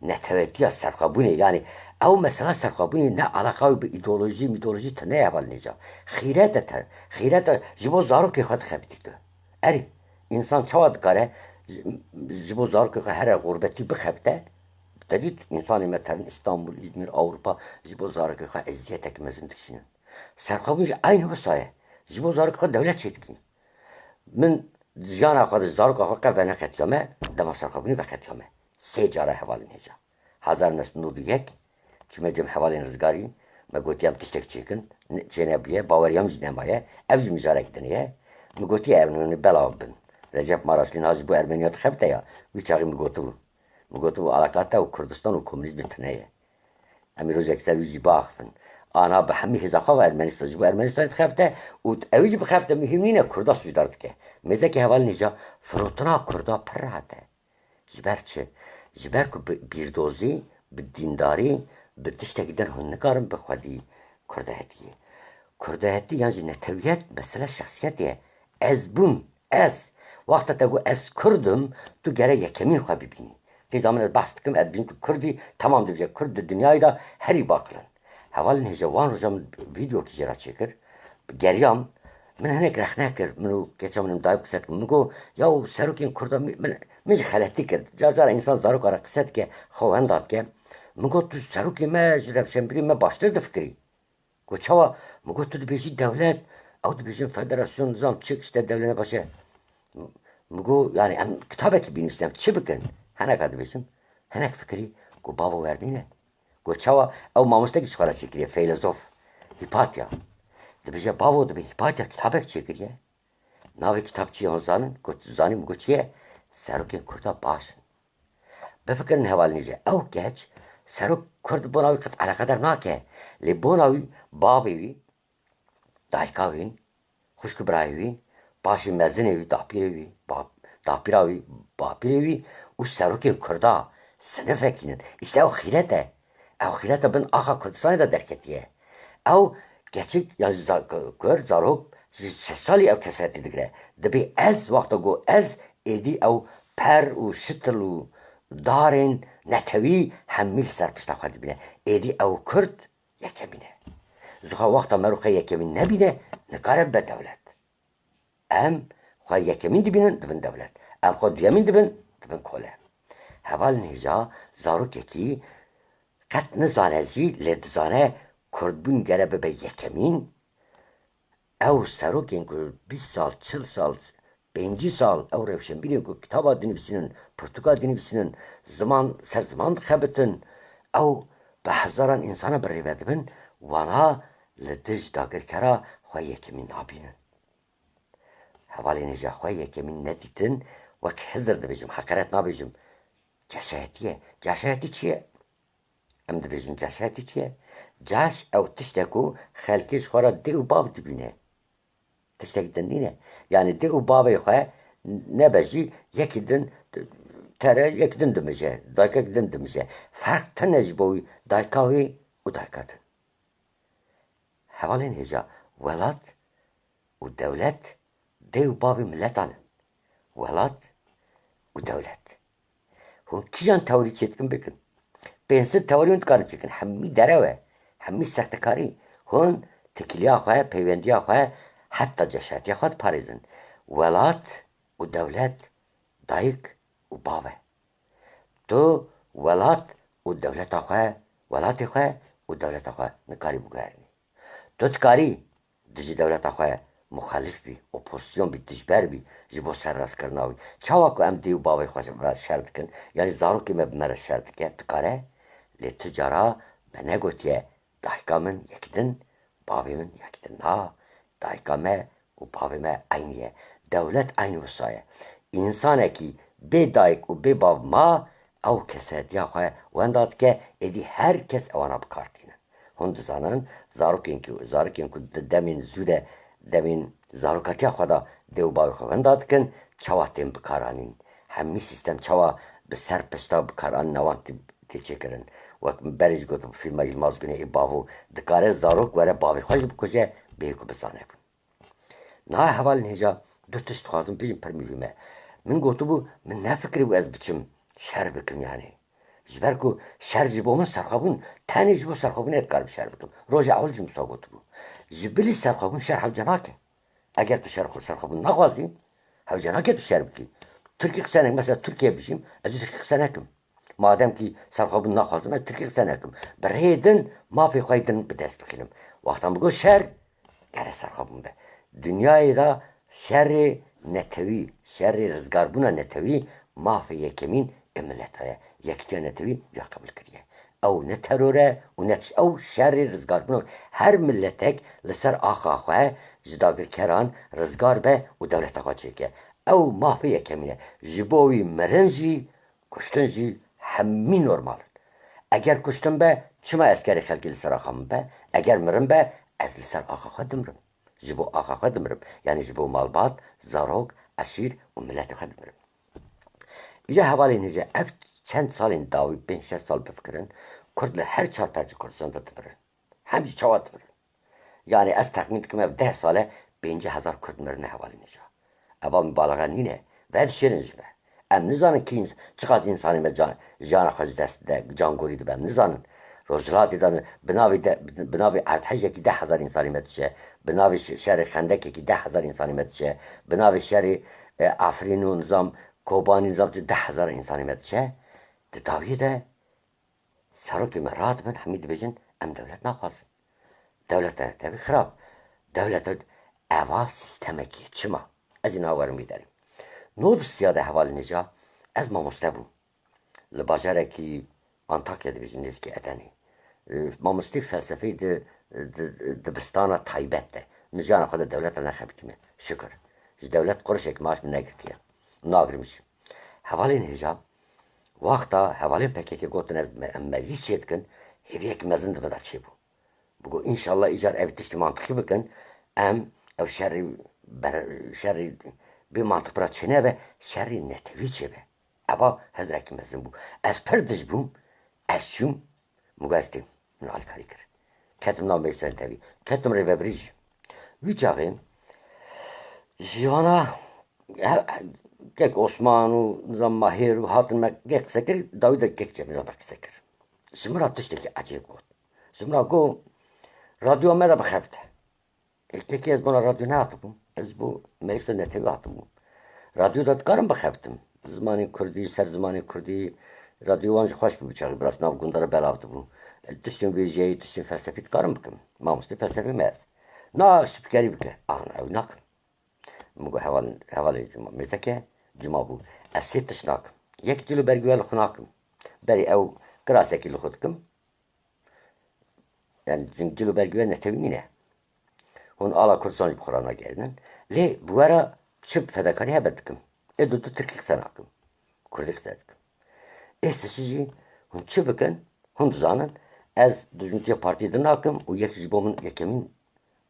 netewetiya serxwebûnê, yani ew mesela serxwebûnê ne eleqa wî bi îdeolojî, mîdeolojî tune ye, hevalên hêja. Xîret e te, xîret e, ji bo zarokê xwe dixebitî tu. Erê, însan çawa dikare ji, ji bo zarokê xwe here xurbetî bixebite? Te dît, însanê me terin Îstanbul, Îzmîr, Ewropa, ji bo zarokê xwe eziyetek mezin dikişînin. Serxwebûn jî eynî wisa ye. Ji bo zarokê xwe dewlet çêdikî. Min jiyana xwe de ji zaroka xwe qe veneqetiyame, dema serxwebûnê veqetiyame. Sê cara, hevalên hêja. Hezar neh sed û nod û yek, çûme cem hevalên rizgarî, me gotiye em tiştek çêkin, ne-, çênebûye, baweriya min jî nemaye, ev jî mijarek din e. Min gotiye ev nûnî belav bin. Recep Maraşlî niha ji bo Ermeniya dixebite ya, wî çaxî min gotibû. Min gotibû, eleqa te û Kurdistan û komunîzmê tune ye. Em ê rojek ser wî jî biaxivin. Ana bi hemî hêza xwe ve Ermenistan, ji bo Ermenistanê dixebite û ew jî bixebite muhîm nîne, Kurda sûcdar dike. Mêzeke hevalên hêja, firotina Kurda pir rehet e. Ji ber çi? Ji ber ku bi bîrdozî, bi dîndarî, Bi tiştekî din hûn nikarin bi xwedî kurdehetiyê. Kurdehetî yan jî netewiyet mesele şexsiyetê ye. Ez bûm, ez. Wexta te got ez kurd im, tu gerek yekemîn xwe bibînî. Qîza min ez behs dikim, ez dibînim tu kurd î, temam dibêje kurd di dinyayê de herî baqil in. Hevalên hêja wan rojan min vîdeokî jê re çêkir. Geriyam. Min hinek rexne kir. Min û keça min ê dayik qise dikin. Min got, ya û serokên kurda min, min, min jî xeletî kir. Car cara însan zaroka re qise dike, xwe wenda dike. Min got, tu ji serokê me, ji rewşenbîrê me baştir difikirî. Got, çawa? Min got, tu dibêjî dewlet, ew dibêjin federasyon, nizam çi, işte dewlet ne baş e. Min got, yani em kitabekî bînîsin, em çi bikin? Hineka dibêjin, hinek fikirî. Got, bavo werdîne. Got, çawa? Ew mamostekî ji xwe re çêkiriye, feylezof. Hîpatya. Dibêje, bavo, dibê Hîpatya kitabek çêkiriye. Navê kitab çi ye hûn zanin? Got, zanî, min got, çi ye? Serokên Kurda baş in. Bifikirin hevalên hêja. Ew keç, serok Kurd bona wî qet eleqedar nake. Lê bona wî bavê wî, dayika wî, xwişk û birayê wî, paşê mezinê wî, dapîrê wî, ba-, dapîra wî, bapîrê wî û serokên Kurda sinifekî nin. Îşte ew xîret e. Ew xîreta bin axa Kurdistanê de derketiye. Ew keçik, yan jî za-, Kurd, zarok, ji şeş salî ew kesetî digire. Dibê ez, wexta got ez, êdî ew per û şitil û darên netewî hemî li ser pişta xwe dibîne. Êdî ew Kurd yekemîn e. Ji xwe wexta mero xwe yekemîn nebîne, nikare bibe dewlet. Em xwe yekemîn dibînin, dibin dewlet. Em xwe duyemîn dibin, dibin kole. Hevalên hêja, zarokekî qet nizane jî lê dizane kurdbûn gere bibe yekemîn. Ew serokên ku bîst sal, çil sal, pêncî sal ew rewşenbîrên ku kitaba dinivîsînin, pirtûka dinivîsînin, ziman ser ziman dixebitin, ew bi hezaran însana bi rêve dibin, wana li dij dagirkera xwe yekemîn nabînin. Hevalên hêja xwe yekemîn nedîtin, wek Hizir dibêjim, heqeret nabêjim. Caşayetî ye. Caşayetî çi ye? Em dibêjin caşayetî çi ye? Caş ew tişt e ku xelkê ji xwe re dê û bav dibîne. Tiştekî din nîne. Yanî dê û bavê xwe nebe jî yekî din tere, yekî din dimije, dayikek din dimije. Ferq tune ji bo wî dayika wî û dayika din. Hevalên hêja, welat û dewlet dê û bavê miletan in. Welat û dewlet. Hûn kîjan teorî çêdikin bikin. Pênc sed teorî hûn dikarin çêkin. Hemî derew e. Hemî sextekarî. Hûn tekîliya xwe, peywendiya xwe heta ceşaretiya xwe diparêzin. Welat û dewlet dayik û bav e. Tu welat û dewleta xwe, welatê xwe û dewleta xwe nikarî biguherînî. Tu dikarî dijî dewleta xwe muxalif bî, opozîsyon bî, dijber bî ji bo serrastkirina wî. Çawa ku em dê û bavê xwe ji me re şer dikin, yanî zarokê me bi me re şer dike, dikare, lê tu cara me negotiye, dayika min yek din, bavê min yek din. Na, dayika me û bavê me eynî ye. Dewlet eynî wisa ye. Însanekî bê dayik û bê bav ma, ew kesetiya xwe wenda dike, êdî her kes ewana bi kar tînin. Hûn dizanin, zarokên ku, zarokên ku di demên zû de, demên zarokatiya xwe de dê û bavê xwe wenda dikin, çawa tên bikaranîn? Hemî sîstem çawa bi ser pişta bikaranîna wan tê, tê çêkirin? Wek berê jî gotibû, fîlma Yilmaz Gunê ê bavo, dikare zarok were bavê xwe jî bikuje, bê ku bizane. Niha hevalên hêja, du tişt dixwazim bêjim pir muhîm e. Min gotibû, min nefikiribû ez biçim şer bikim yanî. Ji ber ku şer ji bo min serxwebûn, tenê ji bo serxwebûnê dikarim şer bikim. Rojê ewil jî min wisa gotibû. Ji bilî serxwebûn şer hewce nake. Eger tu şer xwe serxwebûn naxwazî, hewce nake tu şer bikî. Tirkî qise nekim, mesela Tirkiye bijîm, ez ê Tirkî qise nekim. Madem kî serxwebûn naxwazim, ez Tirkî qise nekim. Bi rêyê din mafê xwe yê din bi dest bixînim. Wexta min got şer, gere serxwebûn be. Dinyayê de şerê netewî, şerê rizgarbûna netewî mafê yekemîn ê mileta ye. Yekîtiya Netewî ya qebûl kiriye. Ew ne teror e û ne tişt. Ew şerê rizgarbûna her miletek li ser axa xwe ji dagirkeran rizgar be û dewleta xwe çêke. Ew mafê yekemîn e. Ji bo wî mirin jî, kuştin jî hemî normal in. Eger kuştin be, çima eskerê xelkê li ser axa min be? Eger mirin be, ez li ser axa xwe dimirim. Ji bo axa xwe dimirim. Yanî ji bo malbat, zarok, eşîr û miletê xwe dimirim. Îca hevalên hêja, ev çend salên dawî, pênc şeş sal bifikirin, Kurd li her çar perçê Kurdistan de dimirin. Hem jî çawa dimirin? Yani ez texmîn dikim ev deh sal e pêncî hezar Kurd mirine hevalên hêja. Eva mubalaxe nîne. Vedişêrin ji me. Em nizanin kî ins-, çiqas însanê me can, jiyana xwe ji dest dide, cangorî dibe. Em nizanin. Rojhilatê de bi navê de, bi navê erdhejekî deh hezar însanê me diçe. Bi navê şe-, şerê xendekekî deh hezar însanê me diçe. Bi navê şerê, e, Efrîn û nizam Kobanî nizam tu deh hezar însanê me diçe. Di dawiyê de serokê me radibin, hemî dibêjin, em dewlet naxwazin. Dewleta netewî xirab. Dewleta eva sîstemekî ye. Çima? Ez ê niha werim vî derê. Nod û sê ya de hevalên hêja ez mamoste bûm. Li bajarekî Antakya dibêjin, nêzîkî Edenê. E, mamosteyê felsefeyê di, di, dibistana taybet de. Min jiyana xwe de dewleta nexebitîme. Şikir. Ji dewlet qurişek maaş min negirtiye. Nagrim jî. Hevalên hêja, wexta hevalên P K K gotin ez me-, em meclîs çêdikin, hêviyekî mezin di min de çêbû. Bigot, înşallah îcar ev tiştî mantiqî bikin, em ev şerî ber-, şerî bê mantiq bira çênebe, şerî netewî çêbe. Eva hezrekî mezin bû. Ez pir dij bûm, ez çûm, min got ez têm. Min alîkarî kir. Ketim nav meclisa netewî. Ketim rêvebirî jî. Wî çaxê ji vana he-, Kek Osman û nizam Mahir û hatin me kek qise kir, dawî de Kek Cemîla me qise kir. Ji min re tiştekî ecêb got. Ji min re got, radyoya me de bixebite. Ê, kekê ez bona radyo nehatibûm. Ez bo meclisa netewî hatibûm. Radyo de dikarim bixebitim. Zimanê kurdî, ser zimanê kurdî, radyo wan jî xweş bû bi çaxî, bi rast nav gunda re belav dibû. Tiştên wêjeyî, tiştên felsefî dikarim bikim. Mamostê felsefê me ez. Na, spîkerî bike. An, ew nakim. Min got, heval, hevalê cuma, mêzeke cuma bû. Ez sê tişt nakim. Yek cil û bergî we li xwe nakim. Berî ew kirasekî li xwe dikim. Yani cil û bergî we netewî nîne. Hûn ala Kurdistan jî bi xwe re nagerînin. Lê bi we re çi fedekarî hebe dikim. Ê du du tirkî qise nakim. Kurdî qise dikim. Ê sisî jî hûn çi bikin, hûn dizanin. Ez dijmintiya partiyê din nakim û yek ji bo min yekemîn,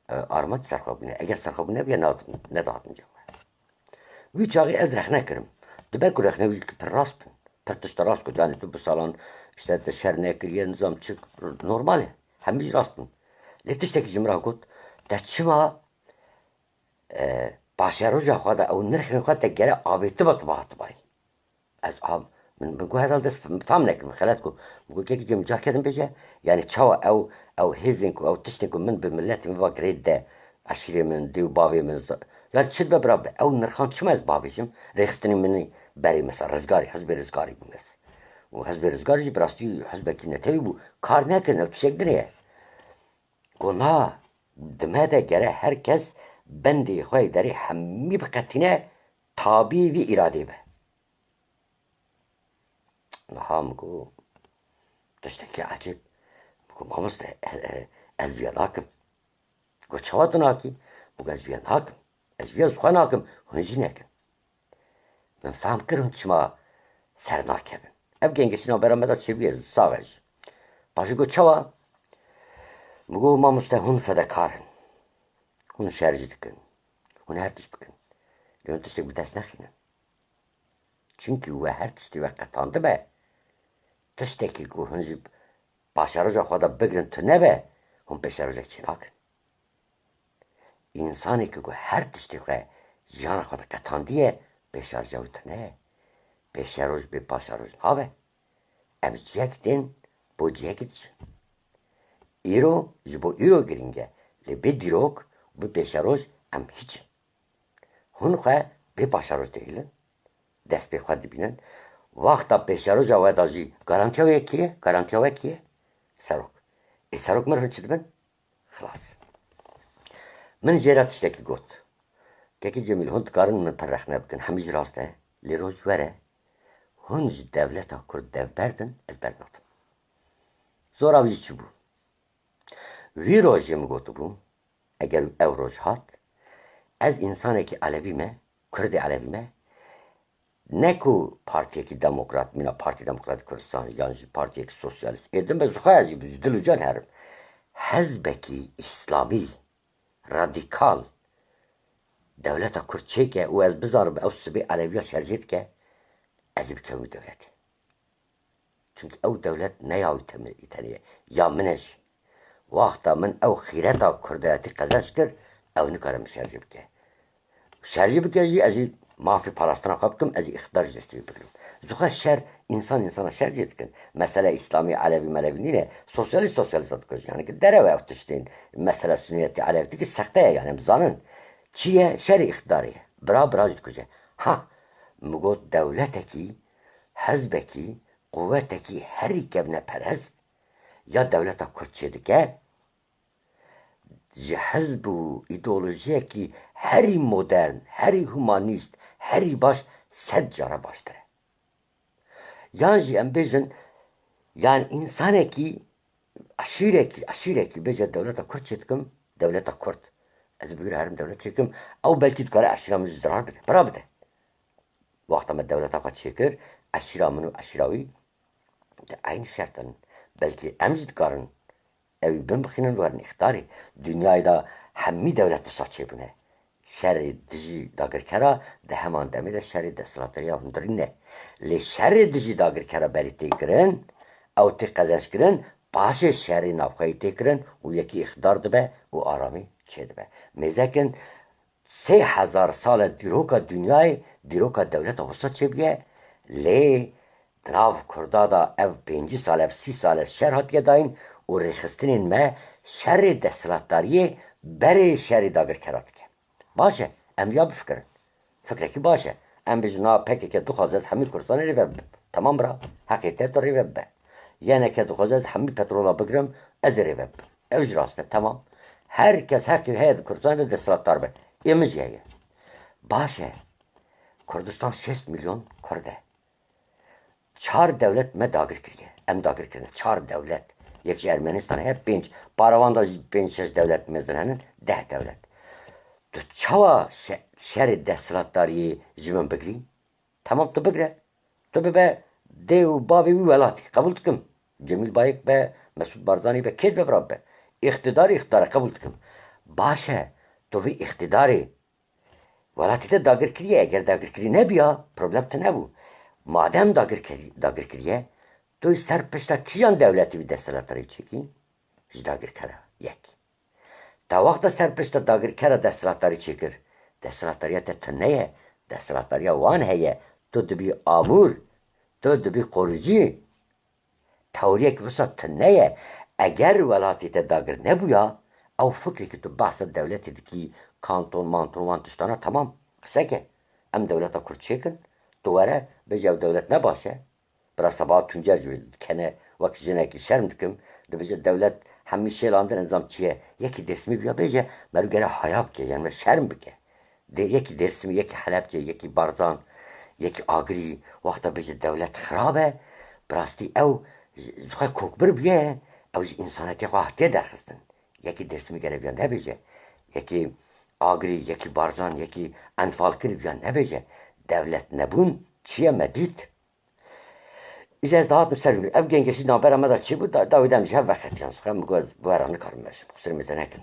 e, armanc serxwebûn e. Eger serxwebûn nebûye, ne, nedihatin cem we. Wî çaxê ez rexne kirim. Dibe ku rexne wî pir rast bin. Pir tişta rast got. Yani tu bi salan işte te şer nekiriye, nizam çi, normal e. Hemî jî rast bin. Lê tiştekî ji min re got, te çima, e, paşeroja xwe de ew nirxên xwe te gere avêtiba tu bihatibayî. Ez a, min, min got herhalde fem nekim, xelet ku. Min got kekî cem car kedim bêje, yani çawa ew, ew hêzên ku, ew tiştên ku min bi miletê min va girê de, eşîrê min, dê û bavê min, za-, yani çi dibe bira be, ew nirxan çima ez bavêjim, rêxistinê min berê mesela Rizgarî, hizbê Rizgarî bû mes. Û hizbê Rizgarî jî bi rastî hizbekî netewî bû, kar nekin, ew tiştek din e. Got na, di me de gere her kes bendê xwe yê derê hemî biqetîne, tabî vî îradeyê be. Niha min got, tiştekî ecêb. Min got, mamoste, e, e, ez viya nakim. Got, çawa tu nakî? Min got, ez viya nakim. Ez viya ji xwe nakim, hûn jî nekin. Min fehm kir hûn çima ser nakevin. Ev gengeşî navbera me de çêbûye, sax e jî. Paşê got, çawa? Min got, mamoste, hûn fedekar in. Hûn şer jî dikin. Hûn her tişt bikin. Lê hûn tiştek bi dest nexînin. Çimkî we her tiştê we qetandibe, tiştekî ku hûn ji paşeroja xwe de bigirin tune be, hûn pêşerojek çênakin. Însanekî ku her tiştê xwe jiyana xwe de qetandiye, pêşeroja wî tune ye. Pêşeroj bê paşeroj nabe. Em ji cihekî tên bo cihekî diçin. Îro ji bo îro girîng e, lê bê dîrok, bê pêşeroj em hiç in. Hûn xwe bê paşeroj dihêlin, dest pê xwe dibînin. Wexta pêşeroja we de jî garantiya we kî ye? Garantiya we kî ye? Serok. Ê serok mir hûn çi dibin? Xilas. Min jê re tiştekî got. Kekî Cemîl, hûn dikarin min pir rexne bikin, hemî jî rast e. Lê roj were, hûn ji dewleta Kurd dev berdin, ez bernadim. Zora wî jî çi bû? Wî rojê min gotibû, eger ew roj hat, ez însanekî Elewî me, Kurdê Elewî me, ne ku partiyekî demokrat, mîna Partî Demokratîk Kurdistan yan jî partiyekî sosyalîst, ê din be ji xwe ya jî ji dil û can herim. Hizbekî îslamî, radîkal, dewleta Kurd çêke û ez bizanim ew sibê Elewiya şerjê dike, ez ê bikevim dewletê. Çunkî ew dewlet ne ya wî teme-, tenê ye, ya min e jî. Wexta min ew xîreta kurdayetî qezenç kir, ew nikare min şer jî bike. Şer jî bike jî, ez jî mafê parastina xwe bikim, ez jî îqtidar jî destê wî bigirim. Zixwe şer, însan însana şer jê dikin. Mesele îslamî, elewî, melewî nîne. Sosyalîst sosyalîsta dikuje. Yani ki derew e ew tiştên. Mesele suniyetî, elewî ki sexte ye yani, em zanin. Çi ye? Şerê îqtidarê ye. Bira bira jî dikuje. Ha, min got dewletekî, hizbekî, quwetekî herî kevneperest ya dewleta Kurd çêdike, ji hizb û îdeolojiyekî herî modern, herî humanîst, herî baş sed cara baştir e. Yan jî em bêjin, yani însanekî, eşîrekî, eşîrekî bêje dewleta Kurd çêdikim, dewleta Kurd. Ez bigire herim dewlet çêkim, ew belkî dikare eşîra min jî zirar bide, bira bide. Wexta me dewleta xwe çêkir, eşîra min û eşîra wî di eynî şertan in. Belkî em jî dikarin ew ê bin bixînin werin îxtidarê. Dinyayê de hemî dewlet wisa çêbûne. Şerê dijî dagirkera di heman demê de şerê desthilatdariya hundirîn e. Lê şerê dijî dagirkera berî tê kirin, ew tê qezençkirin, paşê şerê navxweyî tê kirin û yekî îxtidar dibe û aramî çêdibe. Mêzekin sê hezar sal e dîroka dinyayê, dîroka dewleta wisa çêbûye, lê di nav Kurda de ev pêncî sal, ev sî sal e şer hatiye dayîn û rêxistinên me şerê desthilatdariyê berê şerê dagirkera dike. Baş e, em viya bifikirin. Fikrekî baş e. Em bêjin, na P K K dixwaze ez hemî Kurdistanê rêve bibim. Temam bira, heqê te tu rêve bibe. Y N K dixwaze ez hemî petrola bigirim, ez ê rêve bibim. Ew jî rast e, temam. Her kes heqê heye di Kurdistanê de desthilatdar be. Ê min jî heye. Baş e. Kurdistan şêst milyon Kurd e. Çar dewlet me dagir kiriye. Em dagir kirine. Çar dewlet. Yek ji Ermenistan heye, pênc. Para wan de jî pênc şeş dewlet mezin henin, deh dewlet. Tu çawa şe-, şerê desthilatdariyê ji min bigirî? Temam, tu bigire. Tu bibe dê û bavê wî welatî. Qebûl dikim. Cemîl Bayik be, Mesûd Barzanî be, kê dibe bira bibe. Îqtidar, îqtidar e, qebûl dikim. Baş e, tu vî îqtidarê welatî te dagir kiriye, eger dagirkirî nebiya, problem tune bû. Madem dagir kirî-, dagir kiriye, tu ser pişta kîjan dewletî vî desthilatdarî çêkî? Ji dagirkera yek. Te wexta ser pişta dagirkera desthilatdarî çêkir, desthilatdariya te tune ye, desthilatdariya wan heye, tu dibî amûr, tu dibî qoricî. Teoriyek wisa tune ye. Eger welatê te dagir nebûya, ew fikrekî tu behsa dewletê dikî, kanton, manton, wan tiştana, temam. Qiseke. Em dewleta Kurd çêkin, tu were, bêje ew dewlet ne baş e. Bira Seba Tuncer jî dikene, wek jinekî şerm dikim, dibêje dewlet hemî şêlandin, nizam çi ye. Yekî Dêrsimî biya bêje, merû gere haya bike, yani me şerm bike. Dê yekî Dêrsimî, yekî Helebce, yekî Barzan, yekî Agirî, wexta bêje dewlet xirab e, bi rastî ew ji xwe kokbir bûye, ew ji însanetiyê xwe hatiye derxistin. Yekî Dêrsimî gere viya nebêje, yekî Agirî, yekî Barzan, yekî Enfalkirî viya nebêje. Dewlet nebûn çi ye me dît. Îca ez dihatim ser wî. Ev gengeşî navbera me de çêbû, da, dawî dem ji hev veqetiyan. Zixwe min got, bi we re nikarim me ji, bi qusirê min zehne kin.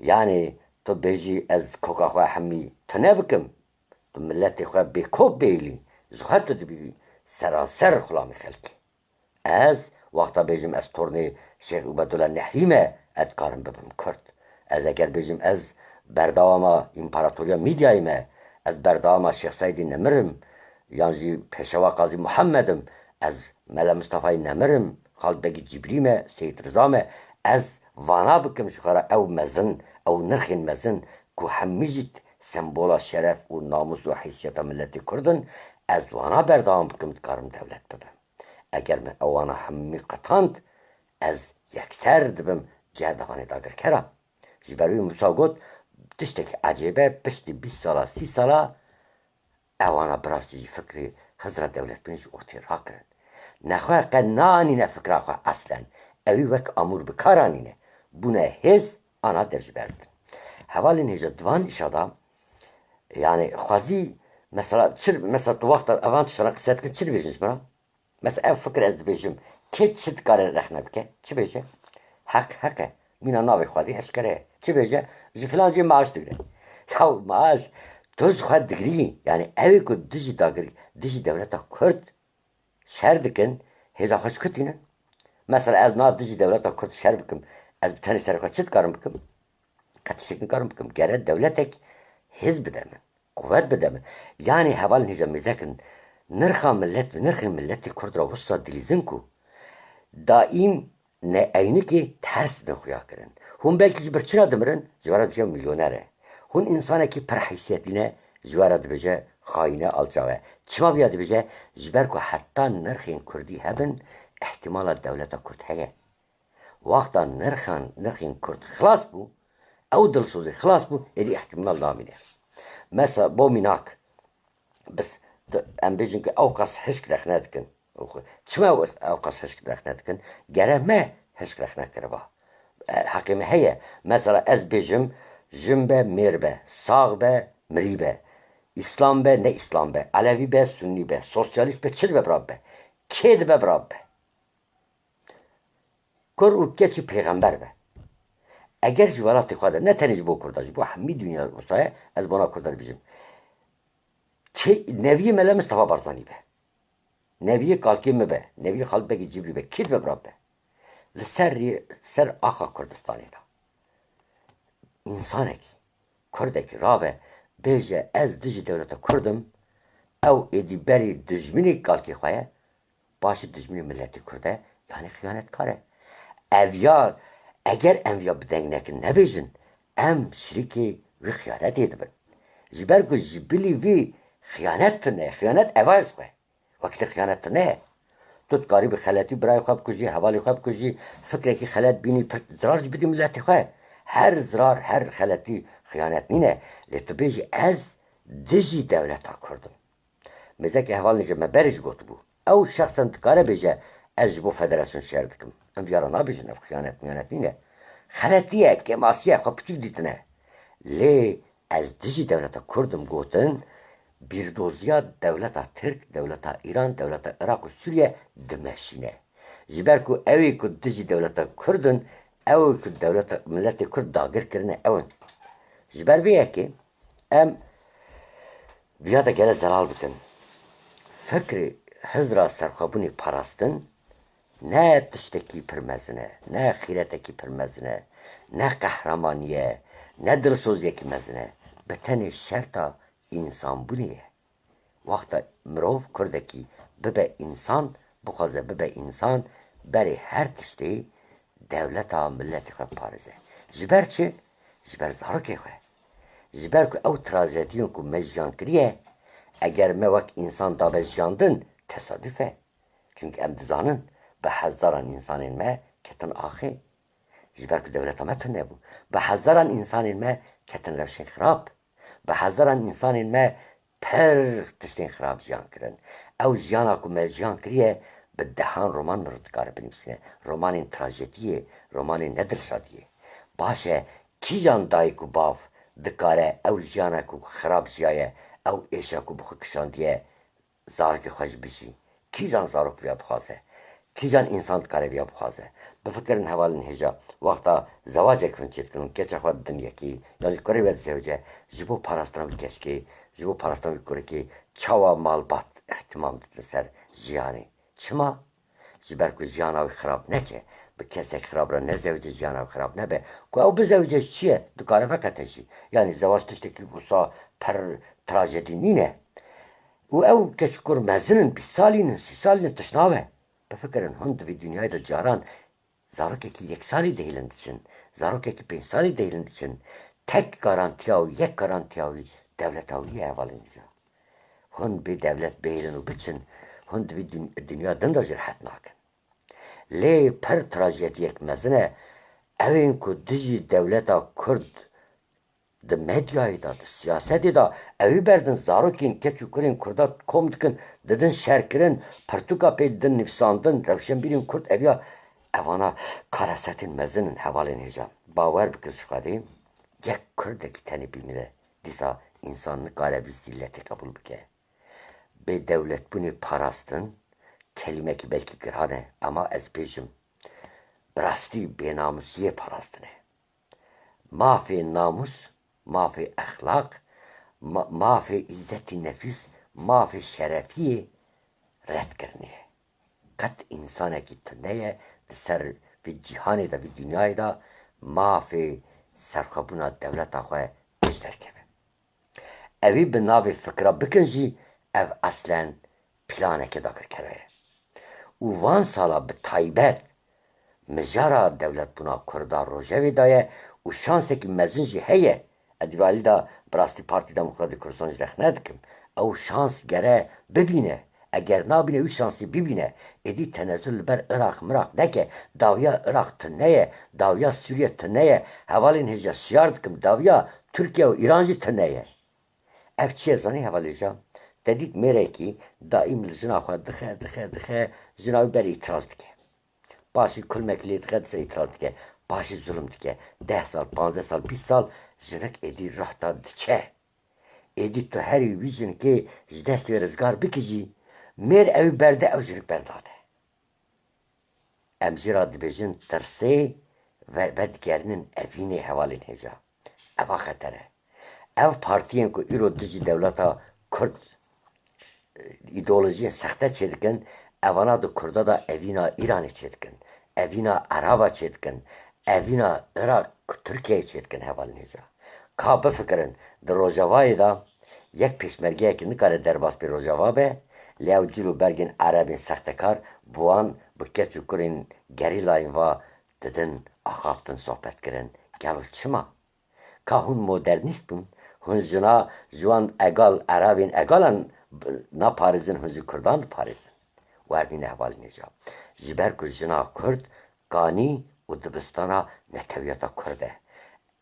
Yani, tu bêjî ez koka xwe hemî tune bikim, tu miletê xwe bê kok bêlî, zixwe tu dibî seranser xulamê xelkê. Ez, wexta bêjim ez tornê Şêx Ubedullah Nehrî me, ez dikarim bibim Kurd. Ez eger bêjim ez berdewama Împaratoriya Mîdyayê me, ez berdewama Şêx Seydî Nemir im, yan jî Pêşewa Qazî Muhammed im, ez Mele Mistefayê Nemir im, Xalid Begî Cibrî me, Seyîd Riza me, ez vana bikim ji xwe re ew mezin, ew nirxên mezin ku hemî jî sembola şeref û namûs û heysiyeta miletê Kurd in, ez wana berdewam bikim, dikarim dewlet bibim. Eger min ewana hemî qetand, ez yekser dibim cerdevanê dagirkera. Ji ber wî min wisa got, tiştekî ecêb e, piştî bîst sala, sî sala ewana bi rastî jî fikrê hizra dewletbûnê ji ortê rakirin. Nexwe qe neanîne fikra xwe eslen. Ewî wek amûr bi kar anîne. Bûne hêz, ana dev ji ber dikin. Hevalên hêja di van îşa de, yani xwezî, mesela, çi, mesela tu wexta evan tiştana qise dikin, çi dibêjin ji min re? Mesela ev fikir ez dibêjim, kê çi dikare rexne bike? Çi bêje? Heq, heq e. Mîna navê Xwedê eşkere ye. Çi bêje? Ji filan cê maaş digre. Ya maaş, tu ji xwe digirî, yani ew ê ku dijî dagir-, dijî dewleta Kurd şer dikin, Hêza xwe ji ku tînin? Mesela ez na dijî dewleta Kurd şer bikim, ez bi tenê serê xwe çi dikarim bikim? Qet tiştek nikarim bikim. Gere dewletek hêz bide min, quwet bide min. Yanî hevalên hêja mêzekin, nirxa millet, nirxên milletê Kurd re wisa dilîzin ku daîm ne eynikê ters din xuya kirin. Hûn belkî ji ber çira dimirin, ji we re dibêje milyoner e. Hûn însanekî pir heysiyetî ne, ji we re dibêje xayîne, alçax e. Çima viya dibêje? Ji ber ku heta nirxên Kurdî hebin, îhtîmala dewleta Kurd heye. Wexta nirxan, nirxên Kurd xilas bû, ew dilsozî xilas bû, êdî îhtîmal namîne. Mesela, bo mînak, bis, tu, em bêjin ku ew qas hişk rexne dikin. Çima ew, ew qas hişk rexne dikin? Gere me hişk rexne kiriba. E, heqê me heye. Mesela ez bêjim, jin be, mêr be, sax be, mirî be, îslam be, ne îslam be, elewî be, sunnî be, sosyalîst be, çi dibe bira bibe? Kê dibe bira bibe? Kur û keçî pêxember be. Eger ji welatê xwe de, ne tenê ji bo Kurda, ji bo hemî dinya wisa ye, ez bona Kurda dibêjim. Kê, neviyê Mele Mistefa Barzanî be. Neviyê kalkê min be. Neviyê Xalid Begê Cibrî be. Kê dibe bira be? Li ser rê, ser axa Kurdistanê de. Însanekî, Kurdekî rabe, bêje ez dijî dewleta Kurd im, ew êdî berî dijminê kalkê xwe ye, paşê dijminê miletê Kurd e, yanî xiyanetkar e. Ev ya, eger em ya bi deng nekin nebêjin, em şirîkê wî xiyanetê dibin. Ji ber ku ji bilî vî xiyanet tune, xiyanet eva ji xwe. Wekî te xiyanet tune ye. Tu dikarî bi xeletî birayê xwe bikujî, hevalê xwe bikujî, fikrekî xelet bînî, pir zirar jî bidî miletê xwe. Her zirar, her xeletî xiyanet nîne. Lê tu bêjî ez dijî dewleta Kurd im. Mêzeke hevalên ji me berê jî gotibû. Ew şexsen dikare bêje, ez ji bo federasyon şer dikim. Em viya re nabêjin, ev xiyanet miyanet nîne. Xeletî ye, kêmasî ye, xwe piçûk dîtine. Lê ez dijî dewleta Kurd im gotin, bîrdoziya dewleta Tirk, dewleta Îran, dewleta Iraq û Sûriye dimeşîne. Ji ber ku ew ê ku dijî dewleta Kurd in, ew ê ku dewleta, miletê Kurd dagir kirine ew in. Ji ber vê yekê em viya de gele zelal bikin. Fikrê hizra serxwebûnê parastin ne tiştekî pir mezin e, ne xîretekî pir mezin e, ne qehremanî ye, ne dilsoziyekî mezin e. Bi tenê şerta însanbûnê ye. Wexta mirov, kurdekî bibe însan, bixwaze bibe însan, berê her tiştê dewleta miletê xwe biparêze. Ji ber çi? Ji ber zarokê xwe. Ji ber ku ew trajediyên ku me jiyan kiriye, eger me wek însan dabe jiyandin, tesaduf e. Çimkî em dizanin, bi hezaran însanên me ketin axê. Ji ber ku dewleta me tune bû. Bi hezaran însanên me ketin rewşên xirab. Bi hezaran însanên me pir tiştên xirab jiyan kirin. Ew jiyana ku me jiyan kiriye, bi dehan roman mirov dikare binivîsîne. Romanên trajediyê, romanên nedilşadiyê. Baş e, kîjan dayik û bav dikare ew jiyana ku xirab jiyaye, ew êşa ku bi xwe kişandiye, zarokê xwe jî bijî. Kîjan zarok viya dixwaze? Kîjan însan dikare viya bixwaze? Bifikirin hevalên hêja, wexta zewacek hûn çêdikin, hûn keça xwe didin yekî, yan jî kurê we dizewice, ji bo parastina wî keçkê, ji bo parastina wî kurikê, çawa malbat îhtîmam didin ser jiyanê? Çima? Ji ber ku jiyana wî xirab neke, bi kesek xirab re nezewice, jiyana wî xirab nebe. Ku ew bizewice jî çi ye? Dikare veqete jî. Yanî zewac tiştekî wisa pir trajedî nîne. Û ew keç û kur mezin in, bîst salî ne, sî salî ne, tişt nabe. Bifikirin, hûn di vî dinyayê de caran zarokekî yek salî dihêlin diçin, zarokekî pênc salî dihêlin diçin. Tek garantiya wî, yek garantiya wî dewleta wî ye, hevalên hêja. Hûn bê dewlet bihêlin û biçin, hûn di vî dun-, dinya din de jî rehet nakin. Lê pir trajediyek mezin e, ew ên ku dijî dewleta Kurd di medyayê de, di siyasetê de, ewî berdin, zarokên keç û kurên Kurda kom dikin, didin şerkirin, pirtûka pê didin nivîsandin, rewşenbîrên Kurd eviya, evana karasetên mezin in, hevalên hêja. Bawer bikin ji Xwedê, yek Kurdekî tenê bimire, dîsa însan nikare vî zîlletê qebûl bike. Bêdewletbûnê parastin, kelîmekî belkî giran e, ema ez bêjim, bi rastî bênamûsiyê parastin e. Mafê namûs, mafê exlaq, ma-, mafê îzzetî nefîs, mafê şerefiyê redkirinê ye. Qet însanekî tune ye di ser vî cîhanê de, vî dinyayê de mafê serxwebûna dewleta xwe pêş derkeve. Ewî bi navê fikra bikin jî ev eslen planeke dagirkera ye. Û van sala bi taybet mijara dewletbûna Kurda rojevê daye û şansekî mezin jî heye. Ez di vî alî de bi rastî Partî Demokratîk Kurdistan jî rexne dikim. Ew şans gere bibîne. Eger nabîne wî şansî bibîne, êdî tenezul li ber Iraq miraq neke. Dawiya Iraq tune ye. Dawiya Sûriye tune ye. Hevalên hêja şiyar dikim. Dawiya Tirkiye û Îran jî tune ye. Ev çi ye zanî hevalê hêja? Te dît mêrekî daîm li jina xwe dixe, dixe, dixe, jina wî ber îtiraz dike. Paşî kulmek lê dixe, dise îtiraz dike. Paşî zulm dike. Deh sal, panzdeh sal, bîst sal jinik êdî ruh da diçe. Êdî tu herî wî jinikê ji destê rizgar bikî jî, mêr ew berde, ew jinik berdade. Em jê re dibêjin tirsê ve, vedigerînin evînê hevalên hêja. Eva xeter e. Ev partiyên ku îro dijî dewleta Kurd, e, îdeolojiyên sexte çêdikin, evana di Kurda de evîna Îranê çêdikin, evîna Eraba çêdikin, evîna Iraq, Tirkiyeyê çêdikin hevalên hêja. Ka bifikirin, di Rojavayê de yek pêşmergeyekî nikare derbas pê Rojava be, lê ew cil û bergên Erebên sextekar bi wan, bi keç û kurên gerîlayên va didin axaftin sohbet kirin. Gelo çima? Ka hûn modernîst bûn, hûn jina ji wan egal, Erebên egalan b-, naparêzin, hûn ji Kurdan diparêzin. Werdîne hevalên hêja. Ji ber ku jina Kurd kanî û dibistana netewiyata Kurd e.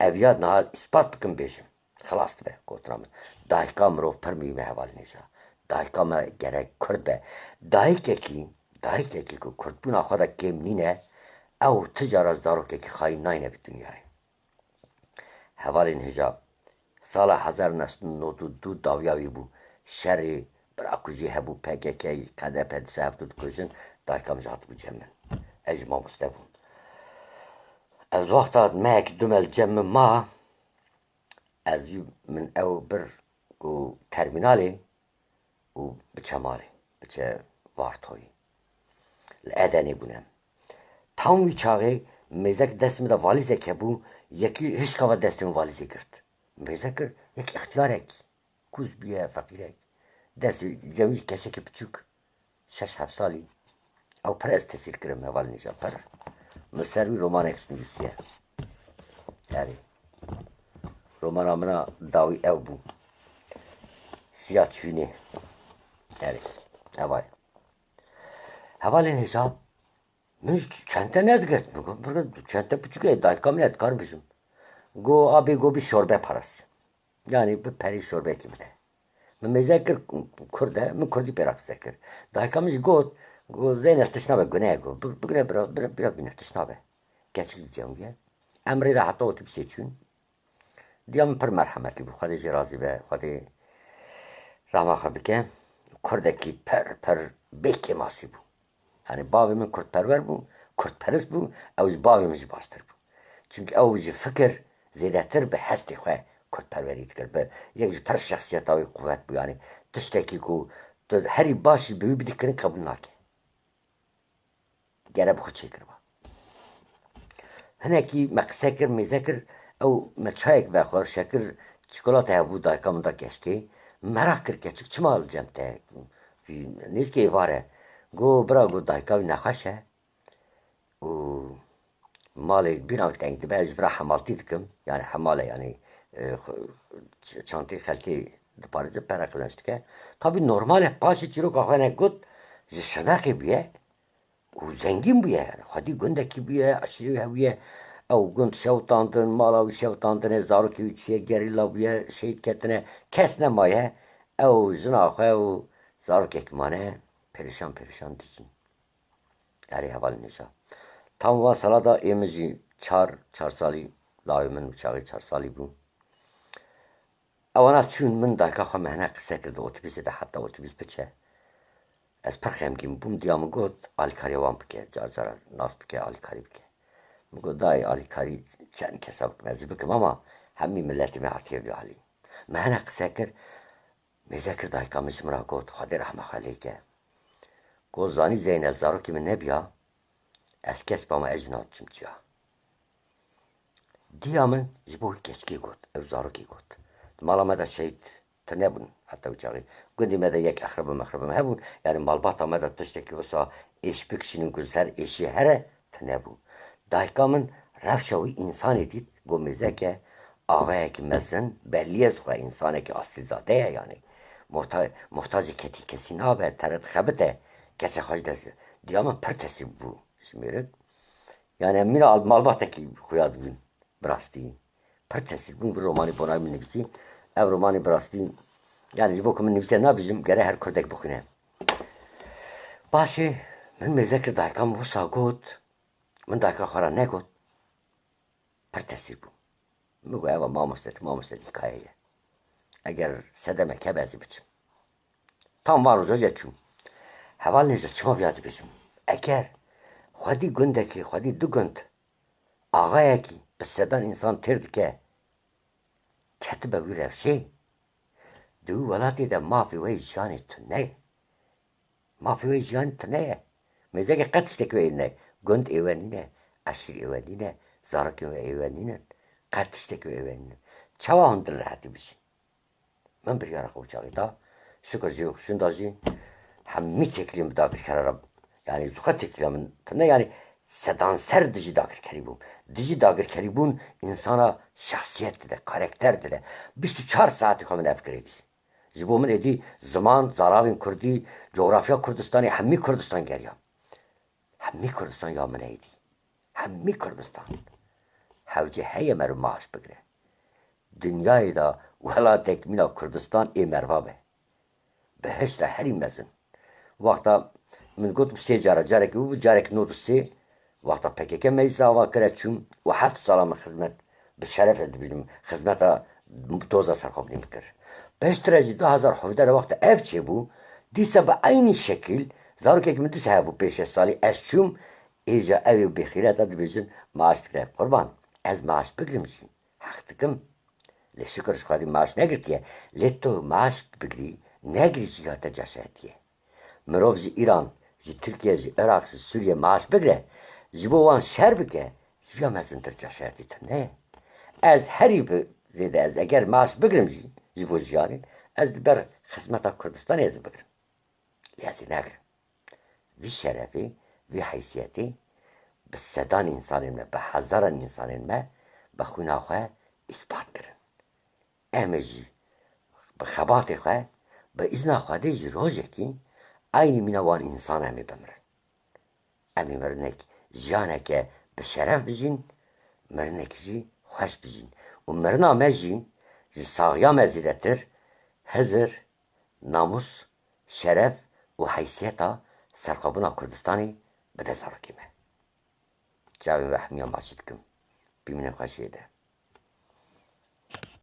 Ev ya niha îspat bikim bêjim. Xilas dibe gotina min. Dayika mirov pir muhîm e hevalên hêja. Dayika me gerek Kurd be. Dayikekî, dayikekî ku Kurdbûna xwe de kêm nîne, ew ti cara zarokekî xayîn nayne vî dinyayê. Hevalên hêja, sala hezar neh sed û nod û du dawiya wî bû. Şerê bira ku jî hebû, P K K, K D P, di ser hev du dikujin, dayika min jî hatibû cem min. Ez jî mamoste bûm. Ez wexta mehekî du me li cem min ma, ez jî min ew bir ku termînalê û biçe malê, biçe Vartoyê. Li Edenê bûne. Tam wî çaxê mêzek destê min de valîzek hebû, yekî hişka ve destê min valîzê girt. Mêze kir, yek îxtiyarek, kûz bûye, feqîrek. Destê cem wî keçekî piçûk. Şeş heft salî. Ew pir ez tesîr kirim hevalên hêja, pir. Min ser wî romanek jî nivîsiye. Erê. Romana min a dawî ew bû. Siya Çûnê. Erê. Ev e. Hevalên hêja, min çente nedigirt. Min got, "Çente piçûk e, dayika min e, dikarim bijim." Go, "Abê, go bî şorbe paras." Yanî bi perî şorbekî bide. Min mêze kir, Kurd e, min Kurdî pê re qise kir. Dayika min jî got, got, "Zeynel, tişt nabe, gune ye," got. "Bi-, bigire bira, bira, bira bîne, tişt nabe." Keçik cem ye. Em rê de heta otobusê çûn. Diya min pir merhemetî bû. Xwedê jê razî be, Xwedê rehma xwe bike. Kurdekî pir, pir bê kêmasî bû. Yanî bavê min kurdperwer bû, kurdperist bû, ew ji bavê min jî baştir bû. Çimkî ew ji fikir zêdetir bi hestê xwe kurdperwerî dikir. Bi yek ji pir şexsiyeta wî quwet bû. Yanî tiştekî ku tu herî baş jî bi wî bidî kirin qebûl nake. Gere bi xwe çêkiriba. Hinekî me qise kir, mêze kir, ew me çayek vexwar, şekir, çikolata hebû, dayika min da keşkê. Meraq kir keçik, çima li cem te? Vî nêzikê êvar e. Go, bira, go, dayika wî nexweş e. Û malê bîra min teng dibe, ez ji vira hemaltî dikim. Yani hemal e, yani, e, xwe-, ç-, çantê xelkê diparêze, pere qezenc dike. Tabî normal e, paşê çîroka xwe ne got, ji Şirnexê bûye. Û zengîn bûye, yani xwedî gundekî bûye, eşîrê wî hebûye. Ew gund şewitandin, mala wî şewitandine, zarokê wî çûye gerîla bûye, şehîd ketine, kes nemaye. Ew jina xwe û zarokek mane, perîşan perîşan dijîn. Erê hevalên hêja. Tam van sala da ê min jî çar, çar salî, lawê min wî çaxê çar salî bû. Ewana çûn, min dayika xwe me hene qise kir di otobusê de heta otobus biçe. Ez pir xemgîn bûm, diya min got, alîkariya wan bike, car cara nas bike, alîkarî bike. Min got, dayê, alîkarî çend kesa bikim, ez ê bikim ama hemî miletê me hatiye vî alî. Me hene qise kir, mêze kir, dayika min ji min re got, Xwedê rehma xwe lê ke. Got, zanî Zeynel, zarokê min nebiya, ez kespa me, ez jî nadiçim çiya. Diya min ji bo wî keçikê got, ew zarokê got. Di mala me de şehîd tune bûn heta wî çaxê. Gundê me de yek exreb û mexreb hebûn. Yanî malbata me de tiştekî wisa êş bikişînin ku li ser êşê here tune bû. Dayika min rewşa wî însanê dît, got, mêzeke axayekî mezin, bellî ye ji xwe însanekî asilzade ye yanî. Muhta-, muhtacê ketî kesî nabe, tere dixebite, keça xwe ji dest. Diya min pir tesîr bû ji mêrik. Yanî em mîna al-, malbatekî xuya dibûn bi rastî. Pir tesîr bûn, vî romanê bona min nivîsî. Ev romanê bi rastî, yanî ji bo ku min nivîse nabêjim, gere her kurdek bixwîne. Baş e, min mêze kir dayika min wisa got, min dayika xwe re negot. Pir tesîr bûm. Min got, eva mamoste, tu mamoste hikaye ye. Eger sedemeke be ez ê biçim. Tam van roja jî çûm. Heval nêja çima viya dibêjim? Eger xwedî gundekî, xwedî du gund, axayekî bi sedan însan têr dike, ketibe wî rewşê, di wî welatê de mafê we yê jiyanê tune ye. Mafê we yê jiyanê tune ye. Mêzeke qet tiştekî we ê nîne. Gund ê we nîne. Eşîr ê we nîne. Zarokên we ê we nînin. Qet tiştekî we ê we nînin. Çawa hûn dilrehetî bijîn? Min biryara xwe çaxî da. Şikir jî xwe şûnda jî hemî têkiliyên bi dagirkera re, yanî ji xwe têkiliya min tune, yanî sedan ser dijî dagirkerî bûm. Dijî dagirkerî bûn însana şexsiyet dide, karakter dide. Bîst û çar saetê xwe min ev kir êdî. Ji bo min êdî ziman, zaravên kurdî, cografya Kurdistanê, hemî Kurdistan geriya. Hemî Kurdistan ya min e êdî. Hemî Kurdistan. Hewce heye meriv maaş bigire. Dinyayê de welatek mîna Kurdistan ê meriva be. Bihişta herî mezin. Wexta min got bi sê cara, carekî bû, carekî nod û sê, wexta P K K meclisa ava kire çûm û heft sala min xizmet bi şeref dibînim, xizmeta doza serxwebûnê min kir. Piştre jî du hezar hevdeh de wexta ev çêbû, dîsa bi eynî şekil, zarokek min dîsa hebû pênc şeş salî, ez çûm, êja ew ê bêxîreta dibêjin, maaş digire. Qurban, ez maaş bigrim jî, heq dikim. Lê şikir ji Xwedê maaş negirtiye, lê tu maaş bigirî, negirî jî ya te caşayetî ye. Mirov ji Îran, ji Tirkiye, ji Iraq, ji Sûriye maaş bigire, ji bo wan şer bike, ji ya mezintir caşayetî tune ye. Ez herî bi zêde ez eger maaş bigrim jî, ji bo jiyanê, ez li ber xizmeta Kurdistanê ez ê bigrim. Lê ez ê negrim. Vî şerefê, vî heysiyetê bi sedan însanên me, bi hezaran însanên me bi xwîna xwe îspat kirin. Em ê jî bi xebatê xwe, bi îzna Xwedê jî rojekî eynî mîna wan însan em ê bimirin. Em ê mirinek, jiyaneke bi şeref bijîn, mirinek jî xweş bijîn. Û mirina me jî ji saxiya me zêdetir hizir, namûs, şeref û heysiyeta serxwebûna Kurdistanê bide zarokê me. Çavên we hemiya maçî dikim. Bimînin xweşiyê de.